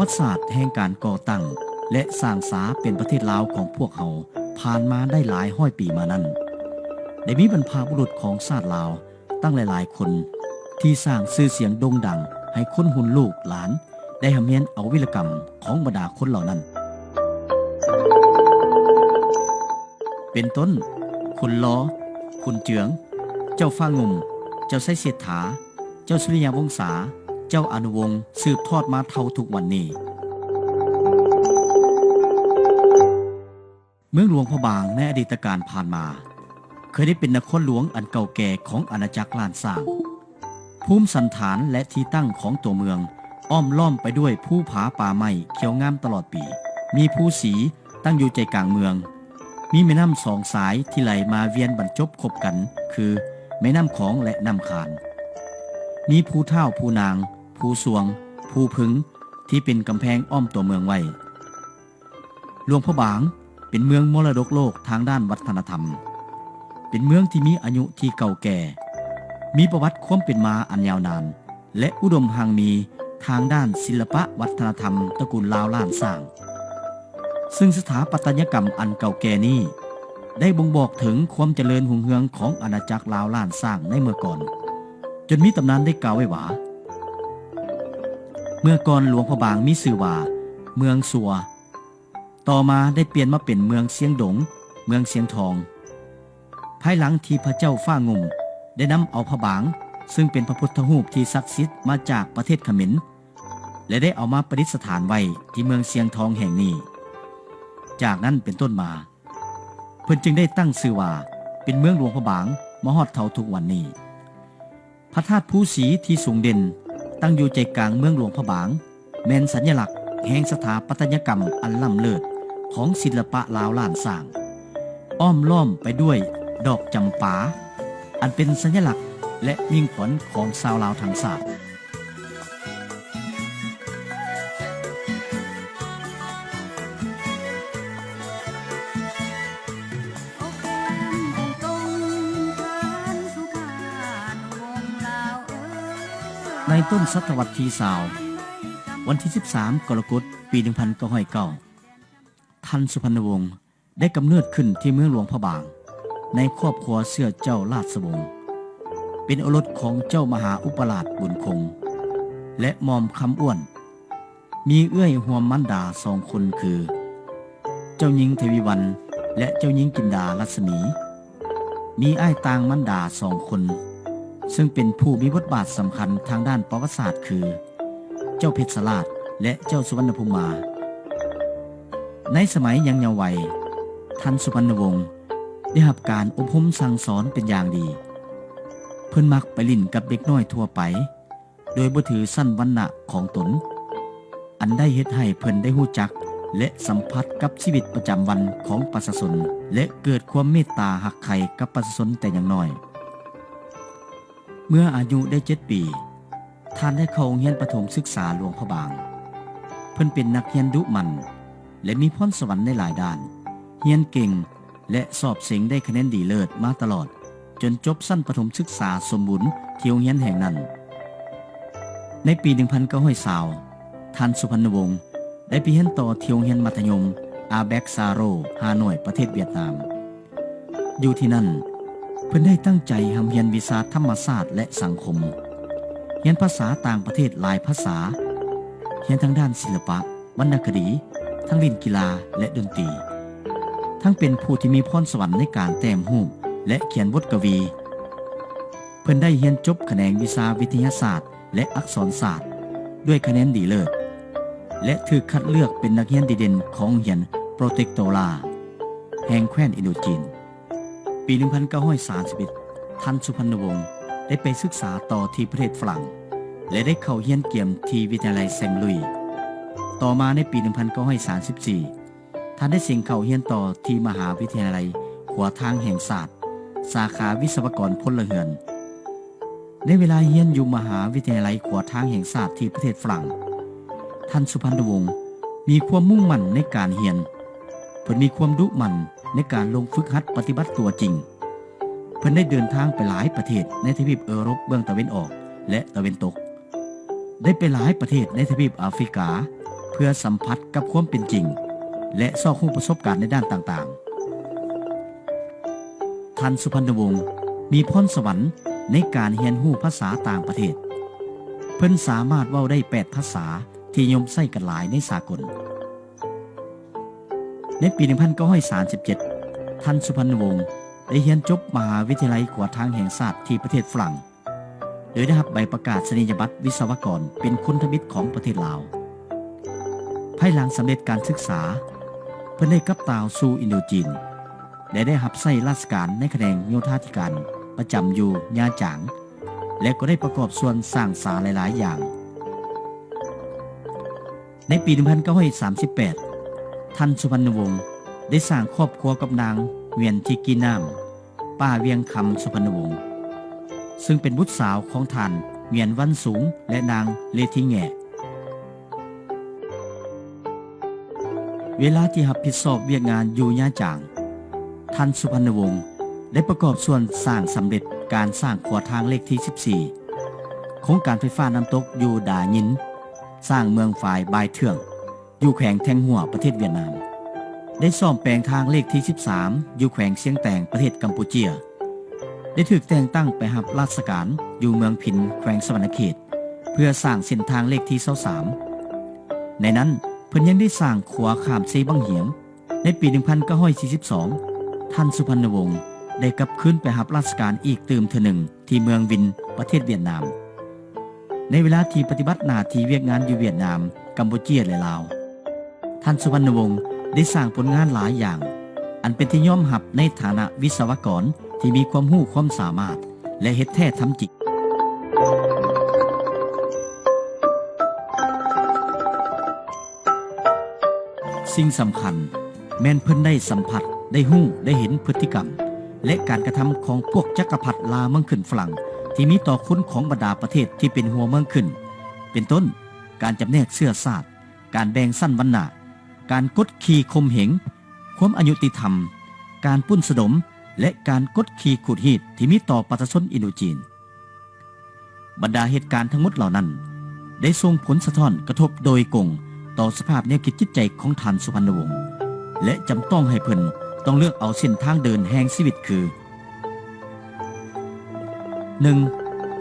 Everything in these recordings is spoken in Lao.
ປະຫວັດສາດແຫ່ງການກໍ່ຕັ້ງ ແລະ ສ້າງສາເປັນປະເທດລາວຂອງພວກເຮົາ ຜ່ານມາໄດ້ຫຼາຍຮ້ອຍປີມານັ້ນ, ໄດ້ມີບັນພະບຸລຸດຂອງຊາດລາວຕັ້ງຫຼາຍໆຄົນ ທີ່ສ້າງຊື່ສຽງໂດ່ງດັງໃຫ້ຄົນຮຸ່ນລູກຫຼານໄດ້ຮ່ຳຮຽນເອົາວິລະກຳຂອງບັນດາຄົນເຫຼົ່ານັ້ນ. ເປັນຕົ້ນ ຂຸນລໍ, ຂຸນເຈືອງ, ເຈົ້າຟ້າງຸ່ມ, ເຈົ້າໄຊເສດຖາ, ເຈົ້າສຸລິຍະວົງສາ, ເຈົ້າອານຸວົງ ສືບທອດມາເທົ່າທຸກວັນນີ້. ເມືອງຫຼວງພະບາງໃນອະດີດຕະການຜ່ານມາ ເຄີຍໄດ້ເປັນນະຄອນຫຼວງອັນເກົ່າແກ່ຂອງອານາຈັກລ້ານຊ້າງ. ພູມສັນຖານ ແລະ ທີ່ຕັ້ງຂອງຕົວເມືອງ ອ້ອມລ້ອມໄປດ້ວຍພູຜາປ່າໄມ້ຂຽວງາມຕະຫຼອດປີ, ມີພູສີຕັ້ງຢູ່ໃຈກາງເມືອງ, ມີແມ່ນ້ຳສອງສາຍທີ່ໄຫຼມາວຽນບັນຈົບຄົບກັນ ຄື ແມ່ນ້ຳຂອງ ແລະ ນ້ຳຄານ, ມີພູທ້າວ, ພູນາງ, ພູຊວງ, ພູພຶງ ທີ່ເປັນກຳແພງອ້ອມຕົວເມືອງໄວ້. ຫຼວງພະບາງເປັນເມືອງມໍລະດົກໂລກທາງດ້ານວັດທະນະທຳ, ເປັນເມືອງທີ່ມີອາຍຸທີ່ເກົ່າແກ່, ມີປະຫວັດຄວາມເປັນມາອັນຍາວນານ ແລະ ອຸດົມຮັ່ງມີທາງດ້ານສິລະປະວັດທະນະທຳຕະກູນລາວລ້ານຊ້າງ, ຊຶ່ງສະຖາປັດຕະຍະກຳອັນເກົ່າແກ່ນີ້ ໄດ້ບົ່ງບອກເຖິງຄວາມຈະເລີນຮຸ່ງເຮືອງຂອງອານາຈັກລາວລ້ານຊ້າງໃນເມື່ອກ່ອນ, ຈົນມີຕຳນານໄດ້ກ່າວໄວ້ວ່າ ເມື່ອກ່ອນຫຼວງພະບາງມີຊື່ວ່າເມືອງຊົ່ວ, ຕໍ່ມາໄດ້ປ່ຽນມາເປັນເມືອງຊຽງດົງ, ເມືອງຊຽງທອງ. ພາຍຫຼັງທີ່ພະເຈົ້າຟ້າງຸ່ມໄດ້ນຳເອົາພະບາງ ຊຶ່ງເປັນພະພຸດທະຮູບທີ່ສັກສິດມາຈາກປະເທດຂະເໝນ ແລະ ໄດ້ເອົາມາປະດິດສະຖານໄວ້ທີ່ເມືອງຊຽງທອງແຫ່ງນີ້. ຈາກນັ້ນເປັນຕົ້ນມາ ເພິ່ນຈຶ່ງໄດ້ຕັ້ງຊື່ວ່າເປັນເມືອງຫຼວງພະບາງ ມາຮອດເທົ່າທຸກວັນນີ້. ພະທາດພູສີທີ່ສູງເດັ່ນ ຕັ້ງຢູ່ໃຈກາງເມືອງຫຼວງພະບາງ ແມ່ນສັນຍະລັກແຫ່ງສະຖາປັດຕະຍະກຳອັນລ້ຳເລີດຂອງສິລະປະລາວລ້ານຊ້າງ, ອ້ອມລ້ອມໄປດ້ວຍດອກຈຳປາ ອັນເປັນສັນຍະລັກ ແລະ ມິ່ງຂວັນຂອງຊາວລາວທັງຊາດ. ໃນຕົ້ນສະຕະວັດທີຊາວ, ວັນທີສິບສາມ ກໍລະກົດ ປີໜຶ່ງພັນເກົ້າຮ້ອຍເກົ້າ ທ່ານສຸພັນນະວົງ ໄດ້ກຳເນີດຂຶ້ນທີ່ເມືອງຫຼວງພະບາງ ໃນຄອບຄົວເຊື້ອເຈົ້າລາຊະວົງ, ເປັນໂອລົດຂອງເຈົ້າມະຫາອຸປະລາດບຸນຄົງ ແລະ ໝ່ອມຄຳອ້ວນ, ມີເອື້ອຍຮ່ວມມານດາສອງຄົນຄື ເຈົ້າຍິງເທວີວັນ ແລະ ເຈົ້າຍິງຈິນດາລັດສະໝີ. ມີອ້າຍຕ່າງມານດາສອງຄົນ ເຊິ່ງເປັນຜູ້ມີບົດບາດສຳຄັນທາງດ້ານປະຫວັດສາດຄື ເຈົ້າເພັດສະລາດ ແລະ ເຈົ້າສຸວັນນະພູມາ. ໃນສະໄໝຍັງເຍົາໄວ, ທ່ານສຸພັນນະວົງ ໄດ້ຮັບການອົບຮົມສັ່ງສອນເປັນຢ່າງດີ. ເພິ່ນມັກໄປຫຼິ້ນກັບເດັກນ້ອຍທົ່ວໄປ ໂດຍບໍ່ຖືຊັ້ນວັນນະຂອງຕົນ, ອັນໄດ້ເຮັດໃຫ້ເພິ່ນໄດ້ຮູ້ຈັກ ແລະ ສຳຜັດກັບຊີວິດປະຈຳວັນຂອງປະຊາຊົນ ແລະ ເກີດຄວາມເມດຕາຮັກໃຄ່ກັບປະຊາຊົນແຕ່ຍັງນ້ອຍ. ເມື່ອອາຍຸໄດ້ເຈັດປີ, ທ່ານໄດ້ເຂົ້າໂຮງຮຽນປະຖົມສຶກສາຫຼວງພະບາງ. ເພິ່ນເປັນນັກຮຽນດຸໝັ່ນ ແລະ ມີພອນສະຫວັນໃນຫຼາຍດ້ານ, ຮຽນເກັ່ງ ແລະ ສອບເສັງໄດ້ຄະແນນດີເລີດມາຕະຫຼອດ ຈົນຈົບຊັ້ນປະຖົມສຶກສາສົມບູນທີ່ໂຮງຮຽນແຫ່ງນັ້ນ. ໃນປີໜຶ່ງພັນເກົ້າຮ້ອຍຊາວ ທ່ານສຸພັນນະວົງ ໄດ້ໄປຮຽນຕໍ່ທີ່ໂຮງຮຽນມັດທະຍົມ ອາແບັກຊາໂຣ ຮ່າໂນ້ຍ ປະເທດຫວຽດນາມ. ຢູ່ທີ່ນັ້ນ, ເພິ່ນໄດ້ຕັ້ງໃຈຮ່ຳຮຽນວິຊາທຳມະຊາດ ແລະ ສັງຄົມ, ຮຽນພາສາຕ່າງປະເທດຫຼາຍພາສາ, ຮຽນທາງດ້ານສິລະປະ, ວັນນະຄະດີ, ທັງຫຼິ້ນກິລາ ແລະ ດົນຕີ, ທັງເປັນຜູ້ທີ່ມີພອນສະຫວັນໃນການແຕ້ມຮູບ ແລະ ຂຽນບົດກະວີ. ເພິ່ນໄດ້ຮຽນຈົບຂະແໜງວິຊາວິທະຍາສາດ ແລະ ອັກສອນສາດ ດ້ວຍຄະແນນດີເລີດ ແລະ ຖືກຄັດເລືອກເປັນນັກຮຽນດີເດັ່ນຂອງໂຮງຮຽນໂປຣເຕັກໂຕລາ ແຫ່ງແຄວ້ນອິນໂດຈີນ. ປີໜຶ່ງພັນເກົ້າຮ້ອຍສາມສິບເອັດ ທ່ານສຸພັນນະວົງ ໄດ້ໄປສຶກສາຕໍ່ທີ່ປະເທດຝຣັ່ງ ແລະ ໄດ້ເຂົ້າຮຽນກຽມທີ່ວິທະຍາໄລແຊງລຸຍ. ຕໍ່ມາໃນປີໜຶ່ງພັນເກົ້າຮ້ອຍສາມສິບສີ່ ທ່ານໄດ້ເສັງເຂົ້າຮຽນຕໍ່ທີ່ມະຫາວິທະຍາໄລຂົວທາງແຫ່ງຊາດ ສາຂາວິສະວະກອນພົນລະເຮືອນ. ໃນເວລາຮຽນຢູ່ມະຫາວິທະຍາໄລຂົວທາງແຫ່ງຊາດທີ່ປະເທດຝຣັ່ງ, ທ່ານສຸພັນນະວົງ ມີຄວາມມຸ່ງໝັ້ນໃນການຮຽນ. ເພິ່ນມີຄວາມດຸໝັ່ນໃນການລົງຝຶກຫັດປະຕິບັດຕົວຈິງ. ເພິ່ນໄດ້ເດີນທາງໄປຫຼາຍປະເທດໃນທະວີບເອີຣົບເບື້ອງຕາເວັນອອກ ແລະ ຕາເວັນຕົກ, ໄດ້ໄປຫຼາຍປະເທດໃນທະວີບອາຟຣິກາ, ເພື່ອສຳຜັດກັບຄວາມເປັນຈິງ ແລະ ຊອກຮູ້ປະສົບການໃນດ້ານຕ່າງໆ. ທ່ານສຸພັນນະວົງມີພອນສະຫວັນໃນການຮຽນຮູ້ພາສາຕ່າງປະເທດ. ເພິ່ນສາມາດເວົ້າໄດ້ແປດພາສາທີ່ນິຍົມໃຊ້ກັນຫຼາຍໃນສາກົນ. ໃນປີໜຶ່ງພັນເກົ້າຮ້ອຍສາມສິບເຈັດ ທ່ານສຸພັນນະວົງໄດ້ຮຽນຈົບມະຫາວິທະຍາໄລຂົວທາງແຫ່ງຊາດທີ່ປະເທດຝຣັ່ງ ໂດຍໄດ້ຮັບໃບປະກາດສະນີຍະບັດວິສະວະກອນເປັນຄົນທຳອິດຂອງປະເທດລາວ. ພາຍຫຼັງສຳເລັດການສຶກສາ, ເພິ່ນໄດ້ກັບຕ່າວສູ່ອິນໂດຈີນ ແລະ ໄດ້ຮັບໃຊ້ລາຊະການໃນຂະແໜງໂຍທາທິການປະຈຳຢູ່ຍາຈາງ ແລະ ກໍໄດ້ປະກອບສ່ວນສ້າງສາຫຼາຍໆຢ່າງ. ໃນປີໜຶ່ງພັນເກົ້າຮ້ອຍສາມສິບແປດ ທ່ານສຸພັນນະວົງໄດ້ສ້າງຄອບຄົວກັບນາງ ຫວຽນທິກີນາມ ປ້າວຽງຄຳ ສຸພັນນະວົງ ຊຶ່ງເປັນບຸດສາວຂອງທ່ານ ຫວຽນວັນສູງ ແລະ ນາງ ເລທີແງະ. ເວລາທີ່ຮັບຜິດຊອບວຽກງານຢູ່ຍາຈາງ, ທ່ານສຸພັນນະວົງໄດ້ປະກອບສ່ວນສ້າງສຳເລັດການສ້າງຂົວທາງເລກທີສິບສີ່ ໂຄງການໄຟຟ້ານ້ຳຕົກຢູ່ດາຍິນ, ສ້າງເມືອງຝາຍບາຍເທືອງ ຢູ່ແຂວງແທງຫົວ ປະເທດຫວຽດນາມ, ໄດ້ສ້ອມແປງທາງເລກທີສິບສາມ ຢູ່ແຂວງຊຽງແຕງ ປະເທດກຳປູເຈຍ, ໄດ້ຖືກແຕ່ງຕັ້ງໄປຮັບລາຊະການຢູ່ເມືອງພິນ ແຂວງສະຫວັນນະເຂດ ເພື່ອສ້າງເສັ້ນທາງເລກທີຊາວສາມ. ໃນນັ້ນເພິ່ນຍັງໄດ້ສ້າງຂົວຂ້າມເຊບັ້ງຫຽງ. ໃນປີໜຶ່ງພັນເກົ້າຮ້ອຍສີ່ສິບສອງ ທ່ານສຸພັນນະວົງໄດ້ກັບຄືນໄປຮັບລາຊະການອີກຕື່ມເທື່ອໜຶ່ງທີ່ເມືອງວິນ ປະເທດຫວຽດນາມ. ໃນເວລາທີ່ປະຕິບັດໜ້າທີ່ວຽກງານຢູ່ຫວຽດນາມ, ກຳປູເຈຍ ແລະ ລາວ, ທ່ານສຸພັນນະວົງໄດ້ສ້າງຜົນງານຫຼາຍຢ່າງ ອັນເປັນທີ່ຍອມຮັບໃນຖານະວິສະວະກອນທີ່ມີຄວາມຮູ້ຄວາມສາມາດ ແລະ ເຮັດແທ້ທຳຈິງ. ສິ່ງສຳຄັນແມ່ນເພິ່ນໄດ້ສຳຜັດ, ໄດ້ຮູ້, ໄດ້ເຫັນພຶດຕິກຳ ແລະ ການກະທຳຂອງພວກຈັກກະພັດລ່າເມືອງຂຶ້ນຝຣັ່ງ ທີ່ມີຕໍ່ຄົນຂອງບັນດາປະເທດທີ່ເປັນຫົວເມືອງຂຶ້ນ, ເປັນຕົ້ນ ການຈຳແນກເຊື້ອຊາດ, ການແບ່ງຊັ້ນວັນນະ, ການກົດຂີ່ຂົ່ມເຫງ, ຄວາມອາຍຸຕິທຳ, ການປຸ້ນສະດົມ ແລະ ການກົດຂີ່ຂູດຮີດທີ່ມີຕໍ່ປະຊາຊົນອິນໂດຈີນ. ບັນດາເຫດການທັງໝົດເຫຼົ່ານັ້ນ ໄດ້ສົ່ງຜົນສະທ້ອນກະທົບໂດຍກົງຕໍ່ສະພາບແນວຄິດຈິດໃຈຂອງທ່ານສຸພັນນະວົງ ແລະ ຈຳຕ້ອງໃຫ້ເພິ່ນຕ້ອງເລືອກເອົາເສັ້ນທາງເດີນແຫ່ງຊີວິດຄື: ໜຶ່ງ,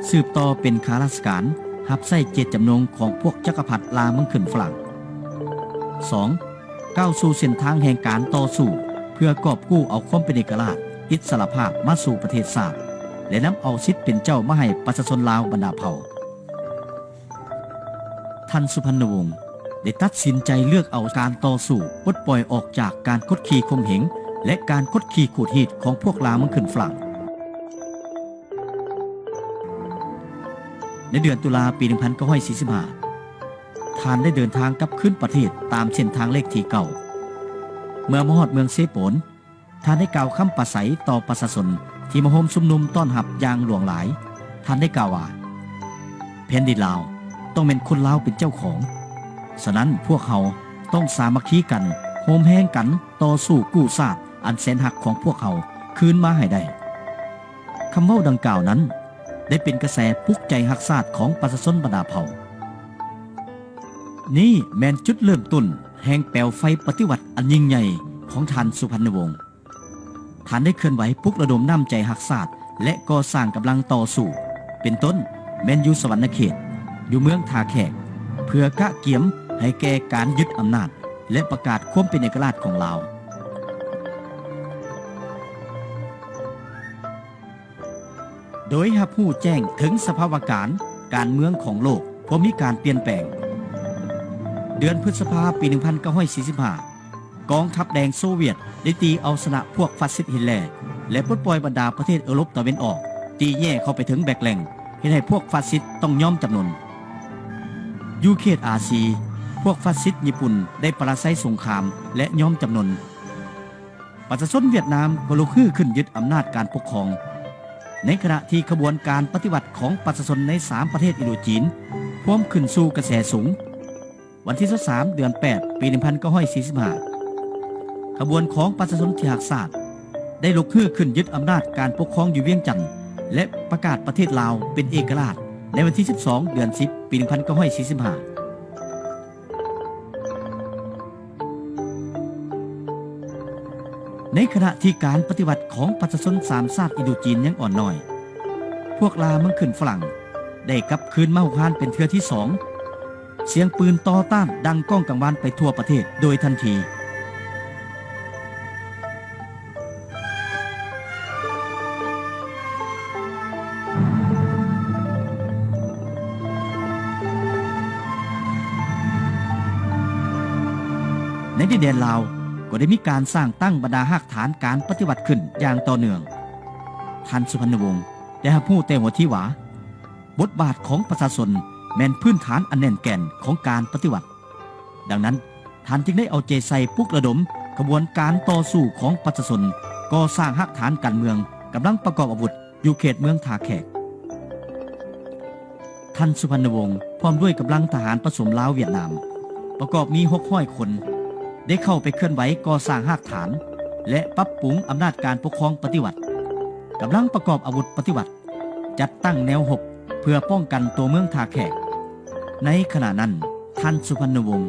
ສືບຕໍ່ເປັນຂ້າລາຊະການຮັບໃຊ້ເຈດຈຳນົງຂອງພວກຈັກກະພັດລ່າເມືອງຂຶ້ນຝຣັ່ງ. ສອງ, ກ້າວສູ່ເສັ້ນທາງແຫ່ງການຕໍ່ສູ້ເພື່ອກອບກູ້ເອົາຄວາມເປັນເອກະລາດ, ອິດສະຫຼະພາບມາສູ່ປະເທດຊາດ ແລະ ນຳເອົາສິດເປັນເຈົ້າມາໃຫ້ປະຊາຊົນລາວບັນດາເຜົ່າ. ທ່ານສຸພັນນະວົງໄດ້ຕັດສິນໃຈເລືອກເອົາການຕໍ່ສູ້ປົດປ່ອຍອອກຈາກການກົດຂີ່ຂົ່ມເຫງ ແລະ ການກົດຂີ່ຂູດຮີດຂອງພວກລ່າເມືອງຂຶ້ນຝຣັ່ງ. ໃນເດືອນຕຸລາປີໜຶ່ງພັນເກົ້າຮ້ອຍສີ່ສິບຫ້າ ທ່ານໄດ້ເດີນທາງກັບຄືນປະເທດຕາມເສັ້ນທາງເລກທີເກົ້າ. ເມື່ອມາຮອດເມືອງເຊໂປນ, ທ່ານໄດ້ກ່າວຄຳປາໄສຕໍ່ປະຊາຊົນທີ່ມາໂຮມຊຸມນຸມຕ້ອນຮັບຢ່າງຫຼວງຫຼາຍ. ທ່ານໄດ້ກ່າວວ່າ, ແຜ່ນດິນລາວຕ້ອງແມ່ນຄົນລາວເປັນເຈົ້າຂອງ. ສະນັ້ນ, ພວກເຮົາຕ້ອງສາມັກຄີກັນ, ໂຮມແຮງກັນຕໍ່ສູ້ກູ້ຊາດອັນແສນຮັກຂອງພວກເຮົາຄືນມາໃຫ້ໄດ້. ຄຳເວົ້າດັ່ງກ່າວນັ້ນ ໄດ້ເປັນກະແສປຸກໃຈຮັກຊາດຂອງປະຊາຊົນບັນດາເຜົ່າ. ນີ້ແມ່ນຈຸດເລີ່ມຕົ້ນແຫ່ງແປວໄຟປະຕິວັດອັນຍິ່ງໃຫຍ່ຂອງທ່ານສຸພັນນະວົງ. ທ່ານໄດ້ເຄື່ອນໄຫວປຸກລະດົມນ້ຳໃຈຮັກຊາດ ແລະ ກໍ່ສ້າງກຳລັງຕໍ່ສູ້, ເປັນຕົ້ນແມ່ນຢູ່ສະຫວັນນະເຂດ, ຢູ່ເມືອງທ່າແຂກ, ເພື່ອກະກຽມໃຫ້ແກ່ການຍຶດອຳນາດ ແລະ ປະກາດຄວາມເປັນເອກະລາດຂອງລາວ. ໂດຍຮັບຮູ້ແຈ້ງເຖິງສະພາວະການການເມືອງຂອງໂລກພວມມີການປ່ຽນແປງ. ເດືອນພຶດສະພາປີໜຶ່ງພັນເກົ້າຮ້ອຍສີ່ສິບຫ້າ ກອງທັບແດງໂຊວຽດໄດ້ຕີເອົາຊະນະພວກຟາຊິດຮິດແລ ແລະ ປົດປ່ອຍບັນດາປະເທດເອີຣົບຕາເວັນອອກ ຕີແຍ່ເຂົ້າໄປເຖິງແບັກແລັງ, ເຮັດໃຫ້ພວກຟາຊິດຕ້ອງຍອມຈຳນົນ. ຢູ່ເຂດອາຊີ, ພວກຟາຊິດຍີ່ປຸ່ນໄດ້ປະລາໄຊສົງຄາມ ແລະ ຍອມຈຳນົນ. ປະຊາຊົນຫວຽດນາມກໍລຸກຮືຂຶ້ນຍຶດອຳນາດການປົກຄອງ, ໃນຂະນະທີ່ຂະບວນການປະຕິວັດຂອງປະຊາຊົນໃນສາມປະເທດອິນໂດຈີນພວມຂຶ້ນສູ່ກະແສສູງ. ວັນທີຊາວສາມ ເດືອນແປດ ປີໜຶ່ງພັນເກົ້າຮ້ອຍສີ່ສິບຫ້າ ຂະບວນຂອງປະຊາຊົນທີ່ຮັກຊາດໄດ້ລຸກຮືຂຶ້ນຍຶດອຳນາດການປົກຄອງຢູ່ວຽງຈັນ ແລະ ປະກາດປະເທດລາວເປັນເອກະລາດໃນວັນທີສິບສອງ ເດືອນສິບ ປີໜຶ່ງພັນເກົ້າຮ້ອຍສີ່ສິບຫ້າ. ໃນຂະນະທີ່ການປະຕິວັດຂອງປະຊາຊົນສາມຊາດອິນໂດຈີນຍັງອ່ອນນ້ອຍ, ພວກລ່າເມືອງຂຶ້ນຝຣັ່ງໄດ້ກັບຄືນມາຮຸກຮານເປັນເທື່ອທີສອງ. ສຽງປືນຕໍ່ຕ້ານດັງກ້ອງກັງວານໄປທົ່ວປະເທດໂດຍທັນທີ. ໃນດິນແດນລາວກໍໄດ້ມີການສ້າງຕັ້ງບັນດາຮາກຖານການປະຕິວັດຂຶ້ນຢ່າງຕໍ່ເນື່ອງ. ທ່ານສຸພັນນະວົງໄດ້ຮັບຮູ້ແຕ່ຫົວທີວ່າ ບົດບາດຂອງປະຊາຊົນແມ່ນພື້ນຖານອັນແໜ້ນແກ່ນຂອງການປະຕິວັດ. ດັ່ງນັ້ນ, ທ່ານຈຶ່ງໄດ້ເອົາໃຈໃສ່ປຸກລະດົມຂະບວນການຕໍ່ສູ້ຂອງປະຊາຊົນ ກໍ່ສ້າງຮາກຖານການເມືອງ, ກຳລັງປະກອບອາວຸດຢູ່ເຂດເມືອງທ່າແຂກ. ທ່ານສຸພັນນະວົງ ພ້ອມດ້ວຍກຳລັງທະຫານປະສົມລາວຫວຽດນາມ ປະກອບມີຫົກຮ້ອຍຄົນ ໄດ້ເຂົ້າໄປເຄື່ອນໄຫວກໍ່ສ້າງຮາກຖານ ແລະ ປັບປຸງອຳນາດການປົກຄອງປະຕິວັດ, ກຳລັງປະກອບອາວຸດປະຕິວັດ, ຈັດຕັ້ງແນວຮົບເພື່ອປ້ອງກັນຕົວເມືອງທ່າແຂກ. ໃນຂະນະນັ້ນ, ທ່ານສຸພັນນະວົງ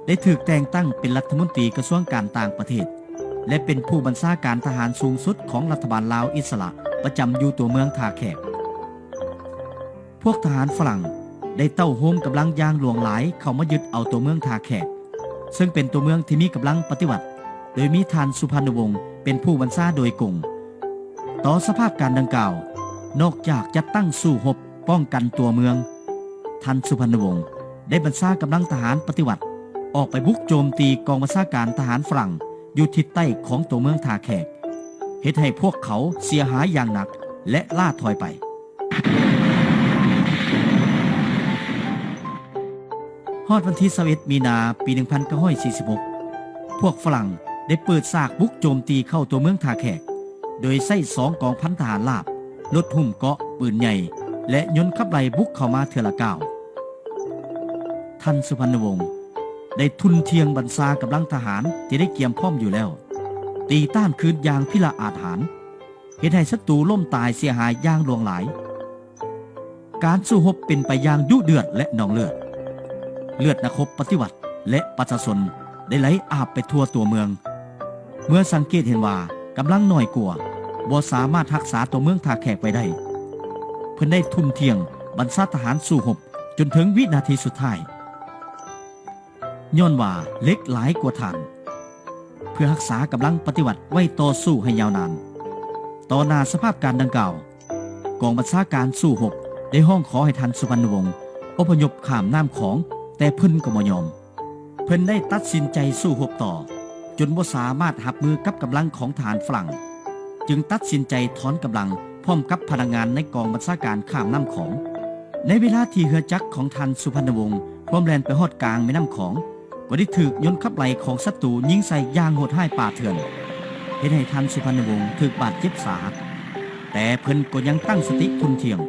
ໄດ້ຖືກແຕ່ງຕັ້ງເປັນລັດຖະມົນຕີກະຊວງການຕ່າງປະເທດ ແລະ ເປັນຜູ້ບັນຊາການທະຫານສູງສຸດຂອງລັດຖະບານລາວອິດສະຫຼະ ປະຈຳຢູ່ຕົວເມືອງທ່າແຂກ. ພວກທະຫານຝຣັ່ງໄດ້ເຕົ້າໂຮມກຳລັງຢ່າງຫຼວງຫຼາຍເຂົ້າມາຍຶດເອົາຕົວເມືອງທ່າແຂກ, ເຊິ່ງເປັນຕົວເມືອງທີ່ມີກຳລັງປະຕິວັດ, ໂດຍມີທ່ານສຸພັນນະວົງເປັນຜູ້ບັນຊາໂດຍກົງ. ຕໍ່ສະພາບການດັ່ງກ່າວ, ນອກຈາກຈັດຕັ້ງສູ້ຮົບປ້ອງກັນຕົວເມືອງ, ທ່ານສຸພັນນະວົງໄດ້ບັນຊາກຳລັງທະຫານປະຕິວັດອອກໄປບຸກໂຈມຕີກອງບັນຊາການທະຫານຝຣັ່ງຢູ່ທິດໃຕ້ຂອງຕົວເມືອງທ່າແຂກ, ເຮັດໃຫ້ພວກເຂົາເສຍຫາຍຢ່າງໜັກ ແລະ ລ້າຖອຍໄປ. ຮອດວັນທີຊາວເອັດ ມີນາ ປີໜຶ່ງພັນເກົ້າຮ້ອຍສີ່ສິບຫົກ ພວກຝຣັ່ງໄດ້ເປີດສາກບຸກໂຈມຕີເຂົ້າຕົວເມືອງທ່າແຂກ ໂດຍໃຊ້ສອງກອງພັນທະຫານລາບ, ລົດຫຸ້ມເກາະ, ປືນໃຫຍ່ ແລະ ຍົນຂັບໄລ່ບຸກເຂົ້າມາເທື່ອລະກ້າວ. ທ່ານສຸພັນນະວົງໄດ້ທຸ່ນທ່ຽງບັນຊາກຳລັງທະຫານທີ່ໄດ້ກຽມພ້ອມຢູ່ແລ້ວ, ຕີຕ້ານຄືນຢ່າງພິລະອາດຫານ, ເຮັດໃຫ້ສັດຕູລົ້ມຕາຍເສຍຫາຍຢ່າງຫຼວງຫຼາຍ. ການສູ້ຮົບເປັນໄປຢ່າງດຸເດືອດ ແລະ ນອງເລືອດ. ເລືອດນັກຮົບປະຕິວັດ ແລະ ປະຊາຊົນໄດ້ໄຫຼອາບໄປທົ່ວຕົວເມືອງ. ເມື່ອສັງເກດເຫັນວ່າກຳລັງໜ້ອຍກວ່າ ບໍ່ສາມາດຮັກສາຕົວເມືອງທ່າແຂກໄວ້ໄດ້, ເພິ່ນໄດ້ທຸ່ນທ່ຽງບັນຊາທະຫານສູ້ຮົບຈົນເຖິງວິນາທີສຸດທ້າຍ. ຍ້ອນວ່າເຫຼັກຫຼາຍກວ່າຖ່ານ, ເພື່ອຮັກສາກຳລັງປະຕິວັດໄວ້ຕໍ່ສູ້ໃຫ້ຍາວນານ. ຕໍ່ໜ້າສະພາບການດັ່ງກ່າວ, ກອງບັນຊາການສູ້ຮົບໄດ້ຮ້ອງຂໍໃຫ້ທ່ານສຸພັນນະວົງອົບພະຍົບຂ້າມນ້ຳຂອງ, ແຕ່ເພິ່ນກໍບໍ່ຍອມ. ເພິ່ນໄດ້ຕັດສິນໃຈສູ້ຮົບຕໍ່, ຈົນບໍ່ສາມາດຮັບມືກັບກຳລັງຂອງທະຫານຝຣັ່ງ, ຈຶ່ງຕັດສິນໃຈຖອນກຳລັງພ້ອມກັບພະນັກງານໃນກອງບັນຊາການຂ້າມນ້ຳຂອງ. ໃນເວລາທີ່ເຮືອຈັກຂອງທ່ານສຸພັນນະວົງພວມແລ່ນໄປຮອດກາງແມ່ນ້ຳຂອງ, ກໍໄດ້ຖືກຍົນຂັບໄລ່ຂອງສັດຕູຍິງໃສ່ຢ່າງໂຫດຮ້າຍປ່າເຖື່ອນ, ເຮັດໃຫ້ທ່ານສຸພັນນະວົງຖືກບາດເຈັບສາຫັດ, ແຕ່ເພິ່ນກໍຍັງຕັ້ງສະຕິທຸ່ນທ່ຽງ.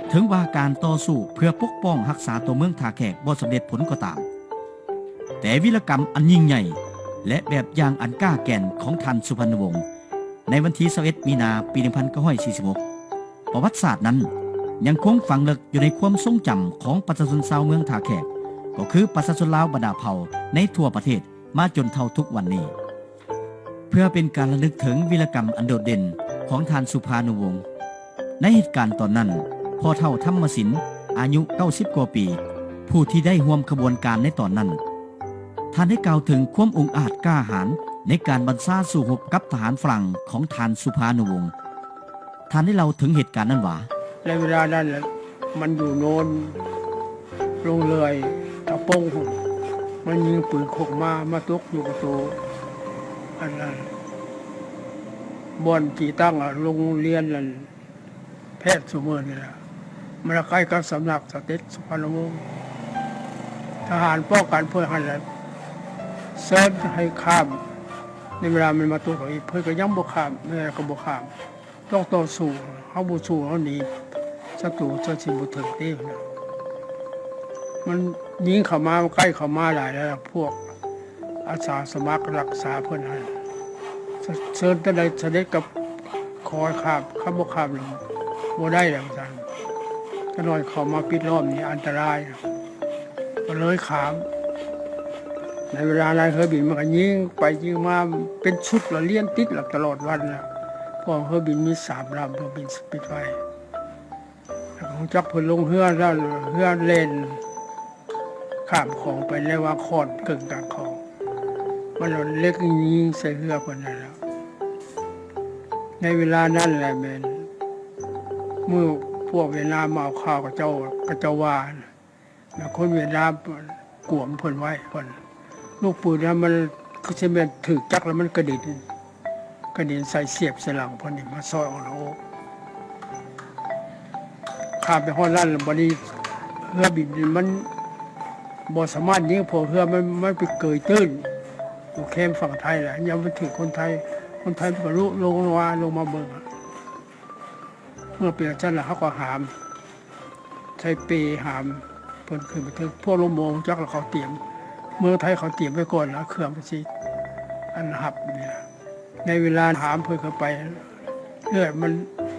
ເຖິງວ່າການຕໍ່ສູ້ເພື່ອປົກປ້ອງຮັກສາຕົວເມືອງທ່າແຂກບໍ່ສຳເລັດຜົນກໍຕາມ, ແຕ່ວິລະກຳອັນຍິ່ງໃຫຍ່ ແລະ ແບບຢ່າງອັນກ້າແກ່ນຂອງທ່ານສຸພັນນະວົງ ໃນວັນທີຊາວເອັດ ມີນາ ປີໜຶ່ງພັນເກົ້າຮ້ອຍສີ່ສິບຫົກ ປະຫວັດສາດນັ້ນຍັງຄົງຝັງເລິກຢູ່ໃນຄວາມຊົງຈຳຂອງປະຊາຊົນຊາວເມືອງທ່າແຂກ, ກໍຄືປະຊາຊົນລາວບັນດາເຜົ່າໃນທົ່ວປະເທດມາຈົນເທົ່າທຸກວັນນີ້. ເພື່ອເປັນການລະນຶກເຖິງວິລະກຳອັນໂດດເດັ່ນຂອງທ່ານສຸພານຸວົງ, ໃນເຫດການຕອນນັ້ນ, ພໍ່ເຖົ້າທຳມະສິນ ອາຍຸເກົ້າສິບກວ່າປີ, ຜູ້ທີ່ໄດ້ຮ່ວມຂະບວນການໃນຕອນນັ້ນ, ທ່ານໄດ້ກ່າວເຖິງຄວາມອົງອາດກ້າຫານໃນການບັນຊາສູ້ຮົບກັບທະຫານຝຣັ່ງຂອງທ່ານສຸພານຸວົງ. ທ່ານໄດ້ເລົ່າເຖິງເຫດການນັ້ນວ່າ, ໃນເວລານັ້ນແຫຼະ ມັນຢູ່ໂນນລົງເລື່ອຍຕະປົງພຸ້ນ, ມັນຍິງປືນຄົກມາ ມາຕົກຢູ່ປະຕູ ອັນນັ້ນ ບ່ອນທີ່ຕັ້ງ ອາ ໂຮງຮຽນນັ້ນ ແພດຊຸມື້ນີ້ລະ ມັນລະໃກ້ກັບສຳນັກສະເດັດສຸພານຸວົງ. ທະຫານປ້ອງກັນເພື່ອຫັ້ນລະເຊີນໃຫ້ຂ້າມ, ໃນເວລາມັນມາຕົກອີກ ເພິ່ນກໍຍັງບໍ່ຂ້າມ, ແມ່ນກໍບໍ່ຂ້າມ, ຕ້ອງຕໍ່ສູ້, ເຮົາບໍ່ສູ້ເຮົາໜີ ສັດຕູຈະຊິບໍ່ເຖິງເດ້. ມັນຍິງເຂົ້າມາ, ມັນໃກ້ເຂົ້າມາຫຼາຍແລ້ວ, ພວກ ອາສາສະໝັກລັກສາເພິ່ນຫັ້ນ ສະ ເຊີນແຕ່ໃດສະເດັດກໍຂໍໃຫ້ຂ້າມ, ຄັນບໍ່ຂ້າມແລ້ວບໍ່ໄດ້ແລ້ວ ວ່າຊັ້ນ. ຂະນ້ອຍເຂົ້າມາປິດລ້ອມນີ້ອັນຕະລາຍ, ກໍເລີຍຂ້າມ. ໃນເວລານັ້ນເຮືອບິນມັນກໍຍິງໄປຍິງມາເປັນຊຸດລະ ລຽນຕິດລະຕະຫຼອດວັນລະ ເພາະເຮືອບິນມີສາມລຳ ເຮືອບິນສະປິດໄວ ແລ້ວກໍຮູ້ຈັກເພິ່ນລົງເຮືອນັ້ນ ເຮືອແລ່ນຂ້າມຂອງໄປໃນວ່າງຄ້ອນເຄິ່ງກາງຂອງ ມັນເອົາເຫຼັກຍິງໃສ່ເຮືອເພິ່ນນັ້ນລະ. ໃນເວລານັ້ນແຫຼະແມ່ນມື້ພວກຫວຽດນາມມາເອົາຂ່າວ ເຂົາເຈົ້າ ເຂົາເຈົ້າວ່າ ແລ້ວຄົນຫວຽດນາມກວມເພິ່ນໄວ້ ເພິ່ນ ລູກປືນນະ ມັນຄືຊິແມ່ນຖືກຈັກແລ້ວມັນກະເດັນ ກະເດັນໃສ່ສຽບໃສ່ຫຼັງເພິ່ນນີ້ ມາຊອຍອອກນອກໂອກ ຂ້າມໄປຮອດນັ້ນ ແລ້ວບັດນີ້ເຮືອບິນມັນບໍ່ສາມາດຍິງ ເພາະເຮືອມັນ ມັນໄປເກີຍຕື້ນຢູ່ແຄມຝັ່ງໄທແຫຼະ ຍາມມັນຖືກຄົນໄທ ຄົນໄທມັນກໍລຸລົງມາ ລົງມາເບິ່ງ ເມື່ອເປັນຈັ່ງຊັ້ນແລ້ວ ເຮົາກໍຫາມ ໃສ່ເປຫາມເພິ່ນຂຶ້ນໄປເຖິງ ພວກໂລງໝໍຮູ້ຈັກແລ້ວ ເຂົາຕຽມ ເມືອງໄທເຂົາຕຽມໄວ້ກ່ອນລະ ເຄື່ອງມັນຊິອັນຮັບນີ້ ໃນເວລາຫາມເພິ່ນເຂົ້າໄປ ເລືອດມັນ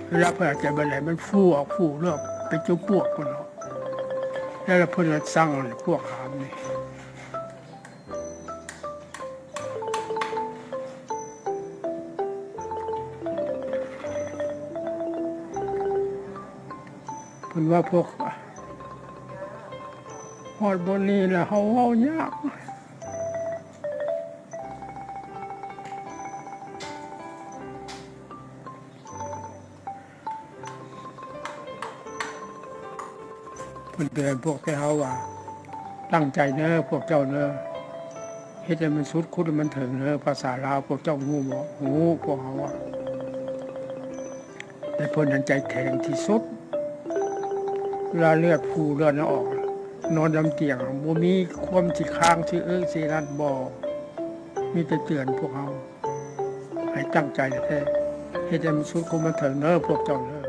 ເວລາເພິ່ນຫາຍໃຈບໍ່ໄດ້ ມັນຟູອອກ ຟູເລືອດເປັນຈຸປວກພຸ້ນເນາະ ແລ້ວເພິ່ນກໍສັ່ງພວກຫາມນີ້ ເພິ່ນວ່າພວກ ຮອດບ່ອນນີ້ແລ້ວເຮົາເວົ້າຍາກ ເພິ່ນເຕືອນພວກແຕ່ເຮົາວ່າ ຕັ້ງໃຈເດີພວກເຈົ້າເດີ ເຮັດໃຫ້ມັນສຸດ ຂຸດໃຫ້ມັນເຖິງເດີ ພາສາລາວພວກເຈົ້າຮູ້ບໍ່? ຮູ້ ພວກເຮົາວ່າ ແຕ່ເພິ່ນນັ້ນໃຈແຂງທີ່ສຸດ ເວລາເລືອດຟູເລືອດອອກ ນອນນຳຕຽງ ບໍ່ມີຄວາມຊິຄ້າງຊິເອິກຊິນັ້ນ ບໍ່ ມີແຕ່ເຕືອນພວກເຮົາ ໃຫ້ຕັ້ງໃຈແທ້ໆ ເຮັດໃຫ້ມັນສຸດ ຄຸມມັນເຖິງເດີພວກເຈົ້າເດີ.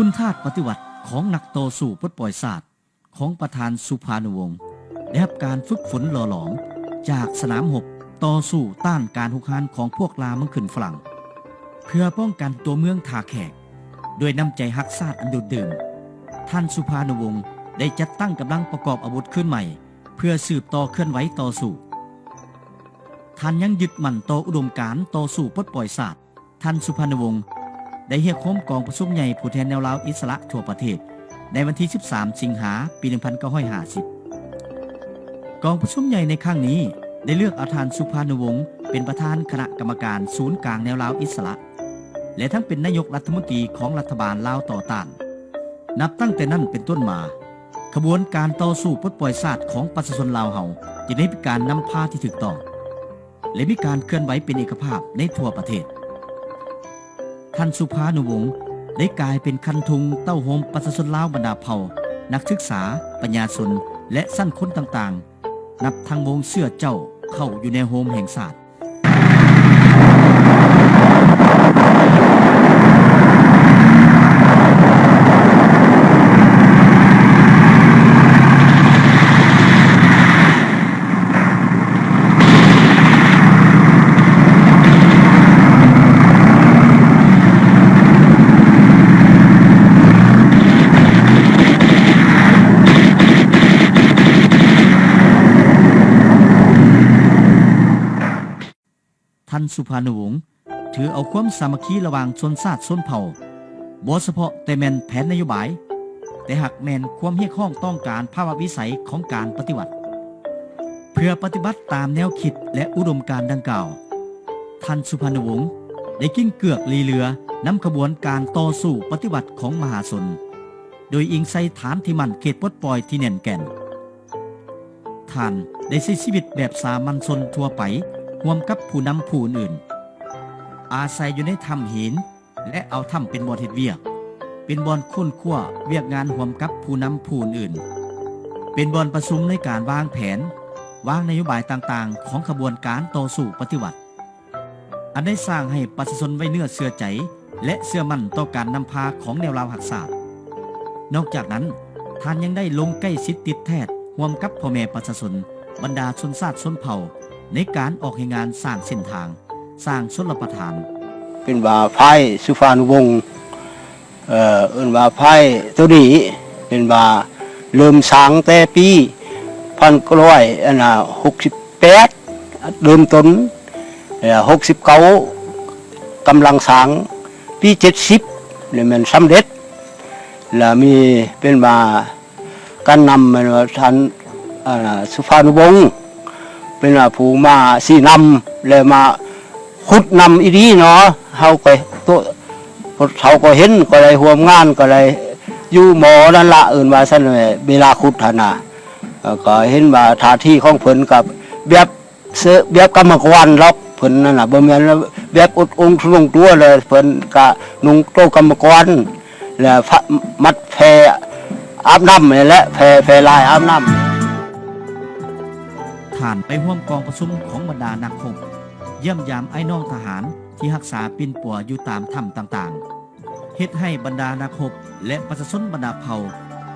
ຄຸນທາດປະຕິວັດຂອງນັກຕໍ່ສູ້ປົດປ່ອຍຊາດ ຂອງປະທານສຸພານຸວົງ ໄດ້ຮັບການຝຶກຝົນຫຼໍ່ຫຼອມຈາກສະໜາມຮົບຕໍ່ສູ້ຕ້ານການຮຸກຮານຂອງພວກລ່າເມືອງຂຶ້ນຝຣັ່ງ ເພື່ອປ້ອງກັນຕົວເມືອງທ່າແຂກ ດ້ວຍນ້ຳໃຈຮັກຊາດອັນດູດດື່ມ, ທ່ານສຸພານຸວົງໄດ້ຈັດຕັ້ງກຳລັງປະກອບອາວຸດຄືນໃໝ່ ເພື່ອສືບຕໍ່ເຄື່ອນໄຫວຕໍ່ສູ້. ທ່ານຍັງຍຶດໝັ້ນຕໍ່ອຸດົມການຕໍ່ສູ້ປົດປ່ອຍຊາດ. ທ່ານສຸພານຸວົງໄດ້ຮຽກໂຮມກອງປະຊຸມໃຫຍ່ຜູ້ແທນແນວລາວອິດສະຫຼະທົ່ວປະເທດ ໃນວັນທີສິບສາມ ສິງຫາ ປີໜຶ່ງພັນເກົ້າຮ້ອຍຫ້າສິບ. ກອງປະຊຸມໃຫຍ່ໃນຄັ້ງນີ້ໄດ້ເລືອກເອົາທ່ານສຸພານຸວົງເປັນປະທານຄະນະກຳມະການສູນກາງແນວລາວອິດສະຫຼະ ແລະ ທັງເປັນນາຍົກລັດຖະມົນຕີຂອງລັດຖະບານລາວຕໍ່ຕ້ານ. ນັບຕັ້ງແຕ່ນັ້ນເປັນຕົ້ນມາ, ຂະບວນການຕໍ່ສູ້ປົດປ່ອຍຊາດຂອງປະຊາຊົນລາວເຮົາ ຈຶ່ງໄດ້ມີການນຳພາທີ່ຖືກຕ້ອງ ແລະ ມີການເຄື່ອນໄຫວເປັນເອກະພາບໃນທົ່ວປະເທດ. ທ່ານສຸພານຸວົງໄດ້ກາຍເປັນຄັນທຸງເຕົ້າໂຮມປະຊາຊົນລາວບັນດາເຜົ່າ, ນັກສຶກສາ, ປັນຍາຊົນ ແລະ ຊັ້ນຄົນຕ່າງໆ ນັບທັງວົງເຊື້ອເຈົ້າເຂົ້າຢູ່ໃນໂຮມແຫ່ງຊາດ. ທ່ານສຸພານຸວົງ ຖືເອົາຄວາມສາມັກຄີລະຫວ່າງຊົນຊາດຊົນເຜົ່າ ບໍ່ສະເພາະແຕ່ແມ່ນແຜນນະໂຍບາຍ, ແຕ່ຫາກແມ່ນຄວາມຮຽກຮ້ອງຕ້ອງການພາວະວິໄສຂອງການປະຕິວັດ. ເພື່ອປະຕິບັດຕາມແນວຄິດ ແລະ ອຸດົມການດັ່ງກ່າວ, ທ່ານສຸພານຸວົງໄດ້ກິ້ງເກືອກລີເຫຼືອນຳຂະບວນການຕໍ່ສູ້ປະຕິວັດຂອງມະຫາຊົນ, ໂດຍອີງໃສ່ຖານທີ່ໝັ້ນເຂດປົດປ່ອຍທີ່ແໜ້ນແກ່ນ. ທ່ານໄດ້ໃຊ້ຊີວິດແບບສາມັນຊົນທົ່ວໄປຮ່ວມກັບຜູ້ນຳຜູ້ອື່ນໆ, ອາໄສຢູ່ໃນຖ້ຳຫີນ ແລະ ເອົາຖ້ຳເປັນບ່ອນເຮັດວຽກ, ເປັນບ່ອນຄົ້ນຄວ້າວຽກງານຮ່ວມກັບຜູ້ນຳຜູ້ອື່ນໆ, ເປັນບ່ອນປະຊຸມໃນການວາງແຜນ, ວາງນະໂຍບາຍຕ່າງໆຂອງຂະບວນການຕໍ່ສູ້ປະຕິວັດ. ອັນໄດ້ສ້າງໃຫ້ປະຊາຊົນໄວ້ເນື້ອເຊື່ອໃຈ ແລະ ເຊື່ອໝັ້ນຕໍ່ການນຳພາຂອງແນວລາວຮັກຊາດ. ນອກຈາກນັ້ນ, ທ່ານຍັງໄດ້ລົງໃກ້ຊິດຕິດແທດຮ່ວມກັບພໍ່ແມ່ປະຊາຊົນ, ບັນດາຊົນຊາດຊົນເຜົ່າ ໃນການອອກແຮງງານສ້າງເສັ້ນທາງ, ສ້າງຊົນລະປະທານ. ເປັນວ່າຝ້າຍສຸພານຸວົງ ເອີ ເອີ້ນວ່າຝ້າຍໂຕນີ້ ເປັນວ່າເລີ່ມສ້າງແຕ່ປີພັນເກົ້າຮ້ອຍ ອັນນ່າ ຫົກສິບແປດ ເລີ່ມຕົ້ນ ແລ້ວ ຫົກສິບເກົ້າ ກຳລັງສ້າງ ປີ ເຈັດສິບ ນີ້ແມ່ນສຳເລັດ ແລ້ວມີ ເປັນວ່າການນຳ ແມ່ນວ່າທ່ານ ອ່າ ສຸພານຸວົງ ເປັນວ່າຜູ້ມາຊີ້ນຳ ແລະ ມາຂຸດນຳອີ່ຫຼີເນາະ. ເຮົາກໍ ໂຕ ພວກເຖົ້າກໍເຫັນ ກໍໄດ້ຮ່ວມງານ ກໍໄດ້ຢູ່ໝໍນັ້ນລະ ເອີ້ນວ່າຊັ້ນແຫຼະ ເວລາຂຸດຫັ້ນນະ ເອີ ກໍເຫັນວ່າທ່າທີຂອງເພິ່ນກໍແບບ ເສື້ອແບບກຳມະກອນດອກ ເພິ່ນນັ້ນນະ ບໍ່ແມ່ນແບບອົດອົງທຸລົງຕົວເລີຍ ເພິ່ນກະນຸ່ງໂຕກຳມະກອນ ແລ້ວ ມັດແພອາບນ້ຳນີ້ແຫຼະ ແພ ແພລາຍອາບນ້ຳ. ທ່ານໄປຮ່ວມກອງປະຊຸມຂອງບັນດານັກຮົບ, ຢ້ຽມຢາມອ້າຍນ້ອງທະຫານທີ່ຮັກສາປິ່ນປົວຢູ່ຕາມຖ້ຳຕ່າງໆ. ເຮັດໃຫ້ບັນດານັກຮົບ ແລະ ປະຊາຊົນບັນດາເຜົ່າ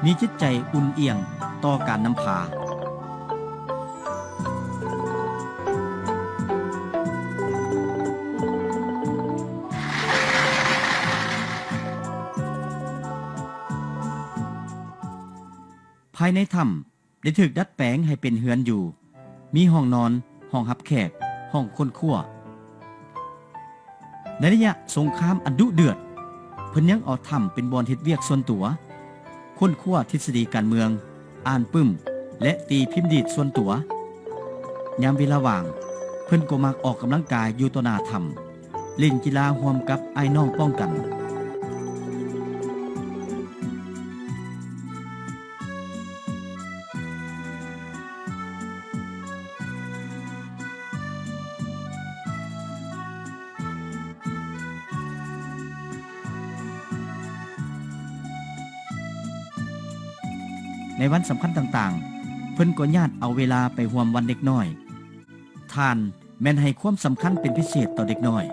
ມີຈິດໃຈອຸ່ນອຽງຕໍ່ການນຳພາ. ພາຍໃນຖ້ຳ ໄດ້ຖືກດັດແປງໃຫ້ເປັນເຮືອນຢູ່, ມີຫ້ອງນອນ, ຫ້ອງຮັບແຂກ, ຫ້ອງຄົ້ນຄວ້າ. ໃນໄລຍະສົງຄາມອັນດຸເດືອດ, ເພິ່ນຍັງເອົາຖ້ຳເປັນບ່ອນເຮັດວຽກສ່ວນຕົວ, ຄົ້ນຄວ້າທິດສະດີການເມືອງ, ອ່ານປຶ້ມ ແລະ ຕີພິມດີດສ່ວນຕົວ. ຍາມເວລາວ່າງ, ເພິ່ນກໍມັກອອກກຳລັງກາຍຢູ່ຕໍ່ໜ້າຖ້ຳ, ຫຼິ້ນກິລາຮ່ວມກັບອ້າຍນ້ອງປ້ອງກັນ. ໃນວັນສຳຄັນຕ່າງໆ, ເພິ່ນກໍຍາດເອົາເວລາໄປຮ່ວມວັນເດັກນ້ອຍ. ທ່ານແມ່ນໃຫ້ຄວາມສຳຄັນເປັນພິເສດຕໍ່ເດັກນ້ອຍ,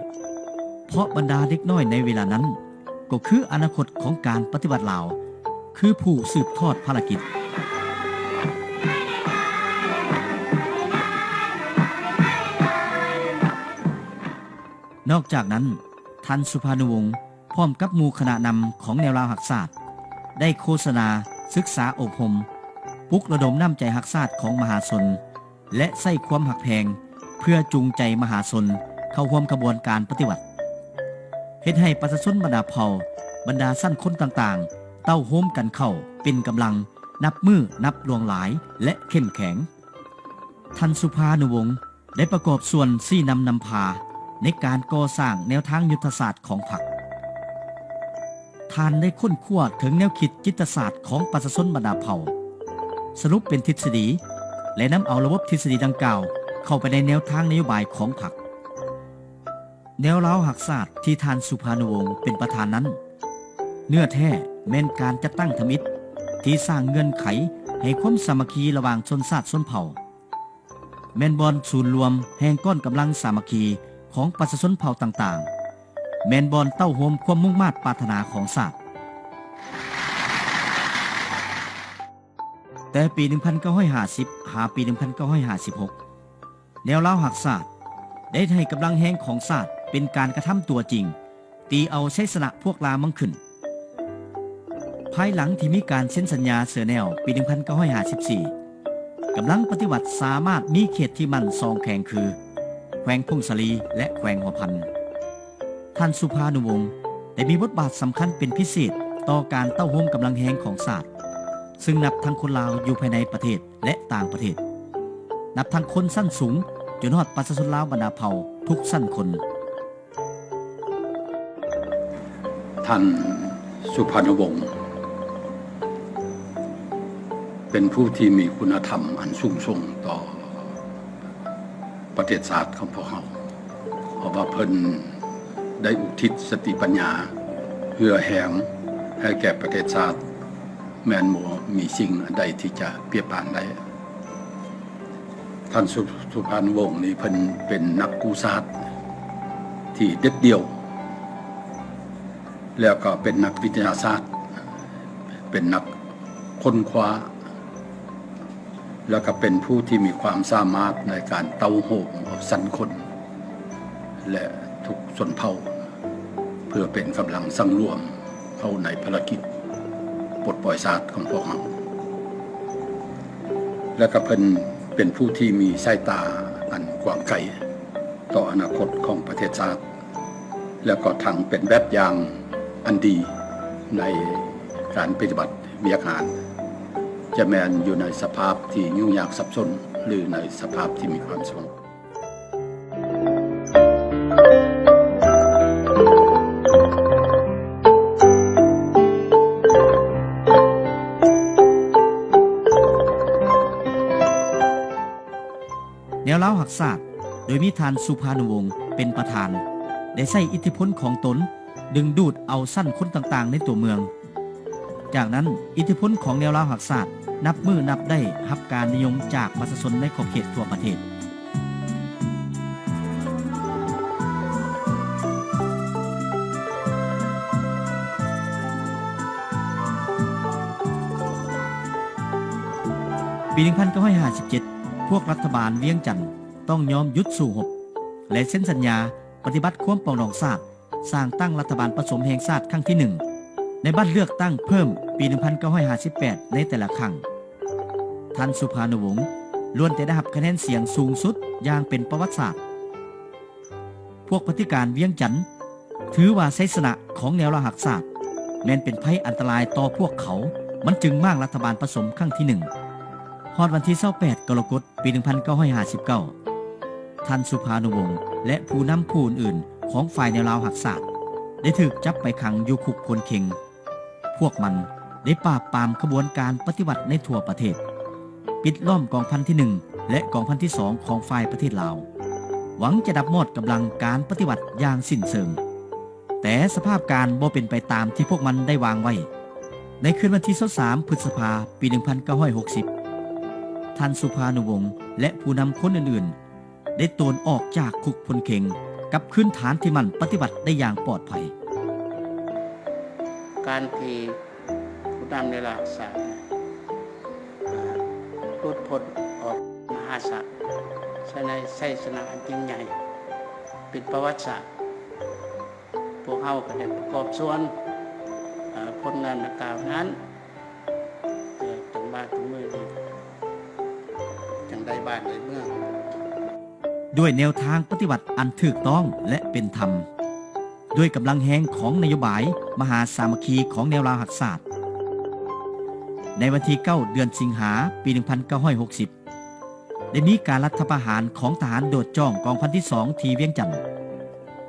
ເພາະບັນດາເດັກນ້ອຍໃນເວລານັ້ນ ກໍຄືອະນາຄົດຂອງການປະຕິວັດລາວ, ຄືຜູ້ສືບທອດພາລະກິດ. ນອກຈາກນັ້ນ, ທ່ານສຸພານຸວົງ ພ້ອມກັບໝູ່ຄະນະນຳຂອງແນວລາວຮັກຊາດ ໄດ້ໂຄສະນາ, ສຶກສາອົບຮົມ, ປຸກລະດົມນ້ຳໃຈຮັກຊາດຂອງມະຫາຊົນ ແລະ ໃຊ້ຄວາມຮັກແພງເພື່ອຈູງໃຈມະຫາຊົນເຂົ້າຮ່ວມຂະບວນການປະຕິວັດ, ເຮັດໃຫ້ປະຊາຊົນບັນດາເຜົ່າ, ບັນດາຊັ້ນຄົນຕ່າງໆ ເຕົ້າໂຮມກັນເຂົ້າເປັນກຳລັງນັບມື້ນັບຫຼວງຫຼາຍ ແລະ ເຂັ້ມແຂງ. ທ່ານສຸພານຸວົງ ໄດ້ປະກອບສ່ວນຊີ້ນຳນຳພາໃນການກໍ່ສ້າງແນວທາງຍຸດທະສາດຂອງພັກ. ທ່ານໄດ້ຄົ້ນຄວ້າເຖິງແນວຄິດຈິດຕະສາດຂອງປະຊາຊົນບັນດາເຜົ່າ, ສະຫຼຸບເປັນທິດສະດີ ແລະ ນຳເອົາລະບົບທິດສະດີດັ່ງກ່າວເຂົ້າໄປໃນແນວທາງນະໂຍບາຍຂອງພັກ. ແນວລາວຮັກຊາດທີ່ທ່ານສຸພານຸວົງເປັນປະທານນັ້ນ, ເນື້ອແທ້ແມ່ນການຈັດຕັ້ງທຳອິດທີ່ສ້າງເງື່ອນໄຂໃຫ້ຄວາມສາມັກຄີລະຫວ່າງຊົນຊາດຊົນເຜົ່າ. ແມ່ນບ່ອນສູນລວມແຫ່ງກ້ອນກຳລັງສາມັກຄີຂອງປະຊາຊົນເຜົ່າຕ່າງໆ, ແມ່ນບ່ອນເຕົ້າໂຮມຄວາມມຸ່ງມາດປາດຖະໜາຂອງຊາດ. ແຕ່ປີໜຶ່ງພັນເກົ້າຮ້ອຍຫ້າສິບ ຫາປີໜຶ່ງພັນເກົ້າຮ້ອຍຫ້າສິບຫົກ ແນວລາວຮັກຊາດໄດ້ເຮັດໃຫ້ກຳລັງແຮງຂອງຊາດເປັນການກະທຳຕົວຈິງ, ຕີເອົາໄຊຊະນະພວກລ່າເມືອງຂຶ້ນ. ພາຍຫຼັງທີ່ມີການເຊັນສັນຍາເສືອແນວປີໜຶ່ງພັນເກົ້າຮ້ອຍຫ້າສິບສີ່ ກຳລັງປະຕິວັດສາມາດມີເຂດທີ່ໝັ້ນສອງແຂວງຄື ແຂວງຜົ້ງສາລີ ແລະ ແຂວງຫົວພັນ. ທ່ານສຸພານຸວົງ ໄດ້ມີບົດບາດສຳຄັນເປັນພິເສດຕໍ່ການເຕົ້າໂຮມກຳລັງແຮງຂອງຊາດ, ຊຶ່ງນັບທັງຄົນລາວຢູ່ພາຍໃນປະເທດ ແລະ ຕ່າງປະເທດ, ນັບທັງຄົນຊັ້ນສູງຈົນຮອດປະຊາຊົນລາວບັນດາເຜົ່າທຸກຊັ້ນຄົນ. ທ່ານສຸພານຸວົງ ເປັນຜູ້ທີ່ມີຄຸນນະທຳອັນສູງສົ່ງຕໍ່ປະເທດຊາດຂອງພວກເຮົາ, ເພາະວ່າເພິ່ນໄດ້ອຸທິດສະຕິປັນຍາເຫື່ອແຮງໃຫ້ແກ່ປະເທດຊາດ ແມ່ນບໍ່ມີສິ່ງອັນໃດທີ່ຈະປຽບປານໄດ້. ທ່ານ ສຸ ສຸພານຸວົງນີ້ ເພິ່ນເປັນນັກກູ້ຊາດທີ່ເດັດດ່ຽວ ແລ້ວກໍເປັນນັກວິທະຍາສາດ ເປັນນັກຄົ້ນຄວ້າ ແລະ ກໍເປັນຜູ້ທີ່ມີຄວາມສາມາດໃນການເຕົ້າໂຮມເອົາຊັ້ນຄົນ ແລະ ທຸກຊົນເຜົ່າ ເພື່ອເປັນກຳລັງສັງລວມເຂົ້າໃນພາລະກິດປົດປ່ອຍຊາດຂອງພວກເຮົາ ແລະ ກໍເພິ່ນເປັນຜູ້ທີ່ມີສາຍຕາອັນກວ້າງໄກຕໍ່ອະນາຄົດຂອງປະເທດຊາດ ແລະ ກໍທັງເປັນແບບຢ່າງອັນດີໃນການປະຕິບັດວຽກງານ ຈະແມ່ນຢູ່ໃນສະພາບທີ່ຫຍຸ້ງຍາກສັບສົນ ຫຼື ໃນສະພາບທີ່ມີຄວາມສະຫງົບ. ແນວລາວຮັກຊາດ ໂດຍມີທ່ານ ສຸພານຸວົງ ເປັນປະທານ ໄດ້ໃຊ້ອິດທິພົນຂອງຕົນດຶງດູດເອົາຊັ້ນຄົນຕ່າງໆໃນຕົວເມືອງ. ຈາກນັ້ນ, ອິດທິພົນຂອງແນວລາວຮັກຊາດ ນັບມື້ນັບໄດ້ຮັບການນິຍົມຈາກປະຊາຊົນໃນຂອບເຂດທົ່ວປະເທດ. ປີໜຶ່ງພັນເກົ້າຮ້ອຍຫ້າສິບເຈັດ ພວກລັດຖະບານວຽງຈັນຕ້ອງຍອມຢຸດສູ້ຮົບ ແລະ ເຊັນສັນຍາປະຕິບັດຄວາມປອງດອງຊາດ ສ້າງຕັ້ງລັດຖະບານປະສົມແຫ່ງຊາດຄັ້ງທີໜຶ່ງ ໃນບັດເລືອກຕັ້ງເພີ່ມປີໜຶ່ງພັນເກົ້າຮ້ອຍຫ້າສິບແປດໃນແຕ່ລະຄັ້ງ. ທ່ານ ສຸພານຸວົງ ລ້ວນແຕ່ໄດ້ຮັບຄະແນນສຽງສູງສຸດຢ່າງເປັນປະຫວັດສາດ. ພວກປະຕິການວຽງຈັນຖືວ່າໄຊຊະນະຂອງແນວລາວຮັກຊາດ ແມ່ນເປັນໄພອັນຕະລາຍຕໍ່ພວກເຂົາ, ມັນຈຶ່ງມ້າງລັດຖະບານປະສົມຄັ້ງທີໜຶ່ງ. ຮອດວັນທີຊາວແປດ ກໍລະກົດ ປີໜຶ່ງພັນເກົ້າຮ້ອຍຫ້າສິບເກົ້າ ທ່ານ ສຸພານຸວົງ ແລະ ຜູ້ນຳຜູ້ອື່ນໆຂອງຝ່າຍແນວລາວຮັກຊາດ ໄດ້ຖືກຈັບໄປຂັງຢູ່ຄຸກໂພນເຄັງ. ພວກມັນໄດ້ປາບປາມຂະບວນການປະຕິວັດໃນທົ່ວປະເທດ, ປິດລ້ອມກອງພັນທີໜຶ່ງ ແລະ ກອງພັນທີສອງຂອງຝ່າຍປະເທດລາວ, ຫວັງຈະດັບມອດກຳລັງການປະຕິວັດຢ່າງສິ້ນເຊີງ. ແຕ່ສະພາບການບໍ່ເປັນໄປຕາມທີ່ພວກມັນໄດ້ວາງໄວ້. ໃນຄືນວັນທີຊາວສາມ ພຶດສະພາ ປີໜຶ່ງພັນເກົ້າຮ້ອຍຫົກສິບ ທ່ານ ສຸພານຸວົງ ແລະ ຜູ້ນຳຄົນອື່ນໆ ໄດ້ໂຕນອອກຈາກຄຸກໂພນເຄັງ ກັບຄືນຖານທີ່ໝັ້ນປະຕິວັດໄດ້ຢ່າງປອດໄພ. ການທີ່ຜູ້ນຳໃນລາວຮັກຊາດ ອາ ຫຼຸດພົ້ນອອກມະຫາສາກ ສະໄນໄຊຊະນະອັນຍິ່ງໃຫຍ່ ເປັນປະຫວັດສາດ. ພວກເຮົາກໍໄດ້ປະກອບສ່ວນ ອາ ຜົນງານດັ່ງກ່າວນັ້ນ ເອີ ຈົນມາເຖິງມື້ນີ້ ຈັ່ງໄດ້ບ້ານໄດ້ເມືອງ. ດ້ວຍແນວທາງປະຕິວັດອັນຖືກຕ້ອງ ແລະ ເປັນທຳ, ດ້ວຍກຳລັງແຮງຂອງນະໂຍບາຍມະຫາສາມັກຄີຂອງແນວລາວຮັກຊາດ, ໃນວັນທີເກົ້າ ເດືອນສິງຫາ ປີໜຶ່ງພັນເກົ້າຮ້ອຍຫົກສິບ ໄດ້ມີການລັດຖະປະຫານຂອງທະຫານໂດດຈ້ອງກອງພັນທີສອງທີ່ວຽງຈັນ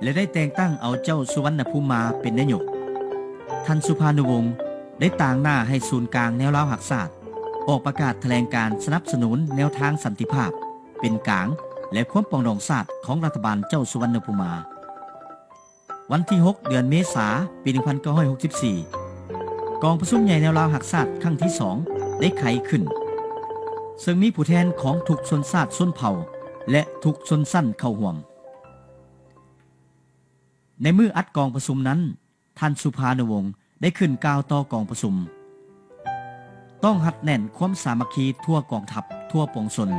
ແລະ ໄດ້ແຕ່ງຕັ້ງເອົາເຈົ້າ ສຸວັນນະພູມມາ ເປັນນາຍົກ. ທ່ານ ສຸພານຸວົງ ໄດ້ຕາງໜ້າໃຫ້ສູນກາງແນວລາວຮັກຊາດ ອອກປະກາດຖະແຫຼງການສະໜັບສະໜູນແນວທາງສັນຕິພາບເປັນກາງ ແລະ ຄວາມປອງດອງຊາດຂອງລັດຖະບານເຈົ້າ ສຸວັນນະພູມາ. ວັນທີຫົກ ເດືອນເມສາ ປີໜຶ່ງພັນເກົ້າຮ້ອຍຫົກສິບສີ່ ກອງປະຊຸມໃຫຍ່ແນວລາວຮັກຊາດຄັ້ງທີສອງ ໄດ້ໄຂຂຶ້ນ, ເຊິ່ງມີຜູ້ແທນຂອງທຸກຊົນຊາດຊົນເຜົ່າ ແລະ ທຸກຊົນຊັ້ນເຂົ້າຮ່ວມ. ໃນມື້ອັດກອງປະຊຸມນັ້ນ, ທ່ານ ສຸພານຸວົງ ໄດ້ຂຶ້ນກ່າວຕໍ່ກອງປະຊຸມ, ຕ້ອງຮັດແໜ້ນຄວາມສາມັກຄີທົ່ວກອງທັບ, ທົ່ວປວງຊົນ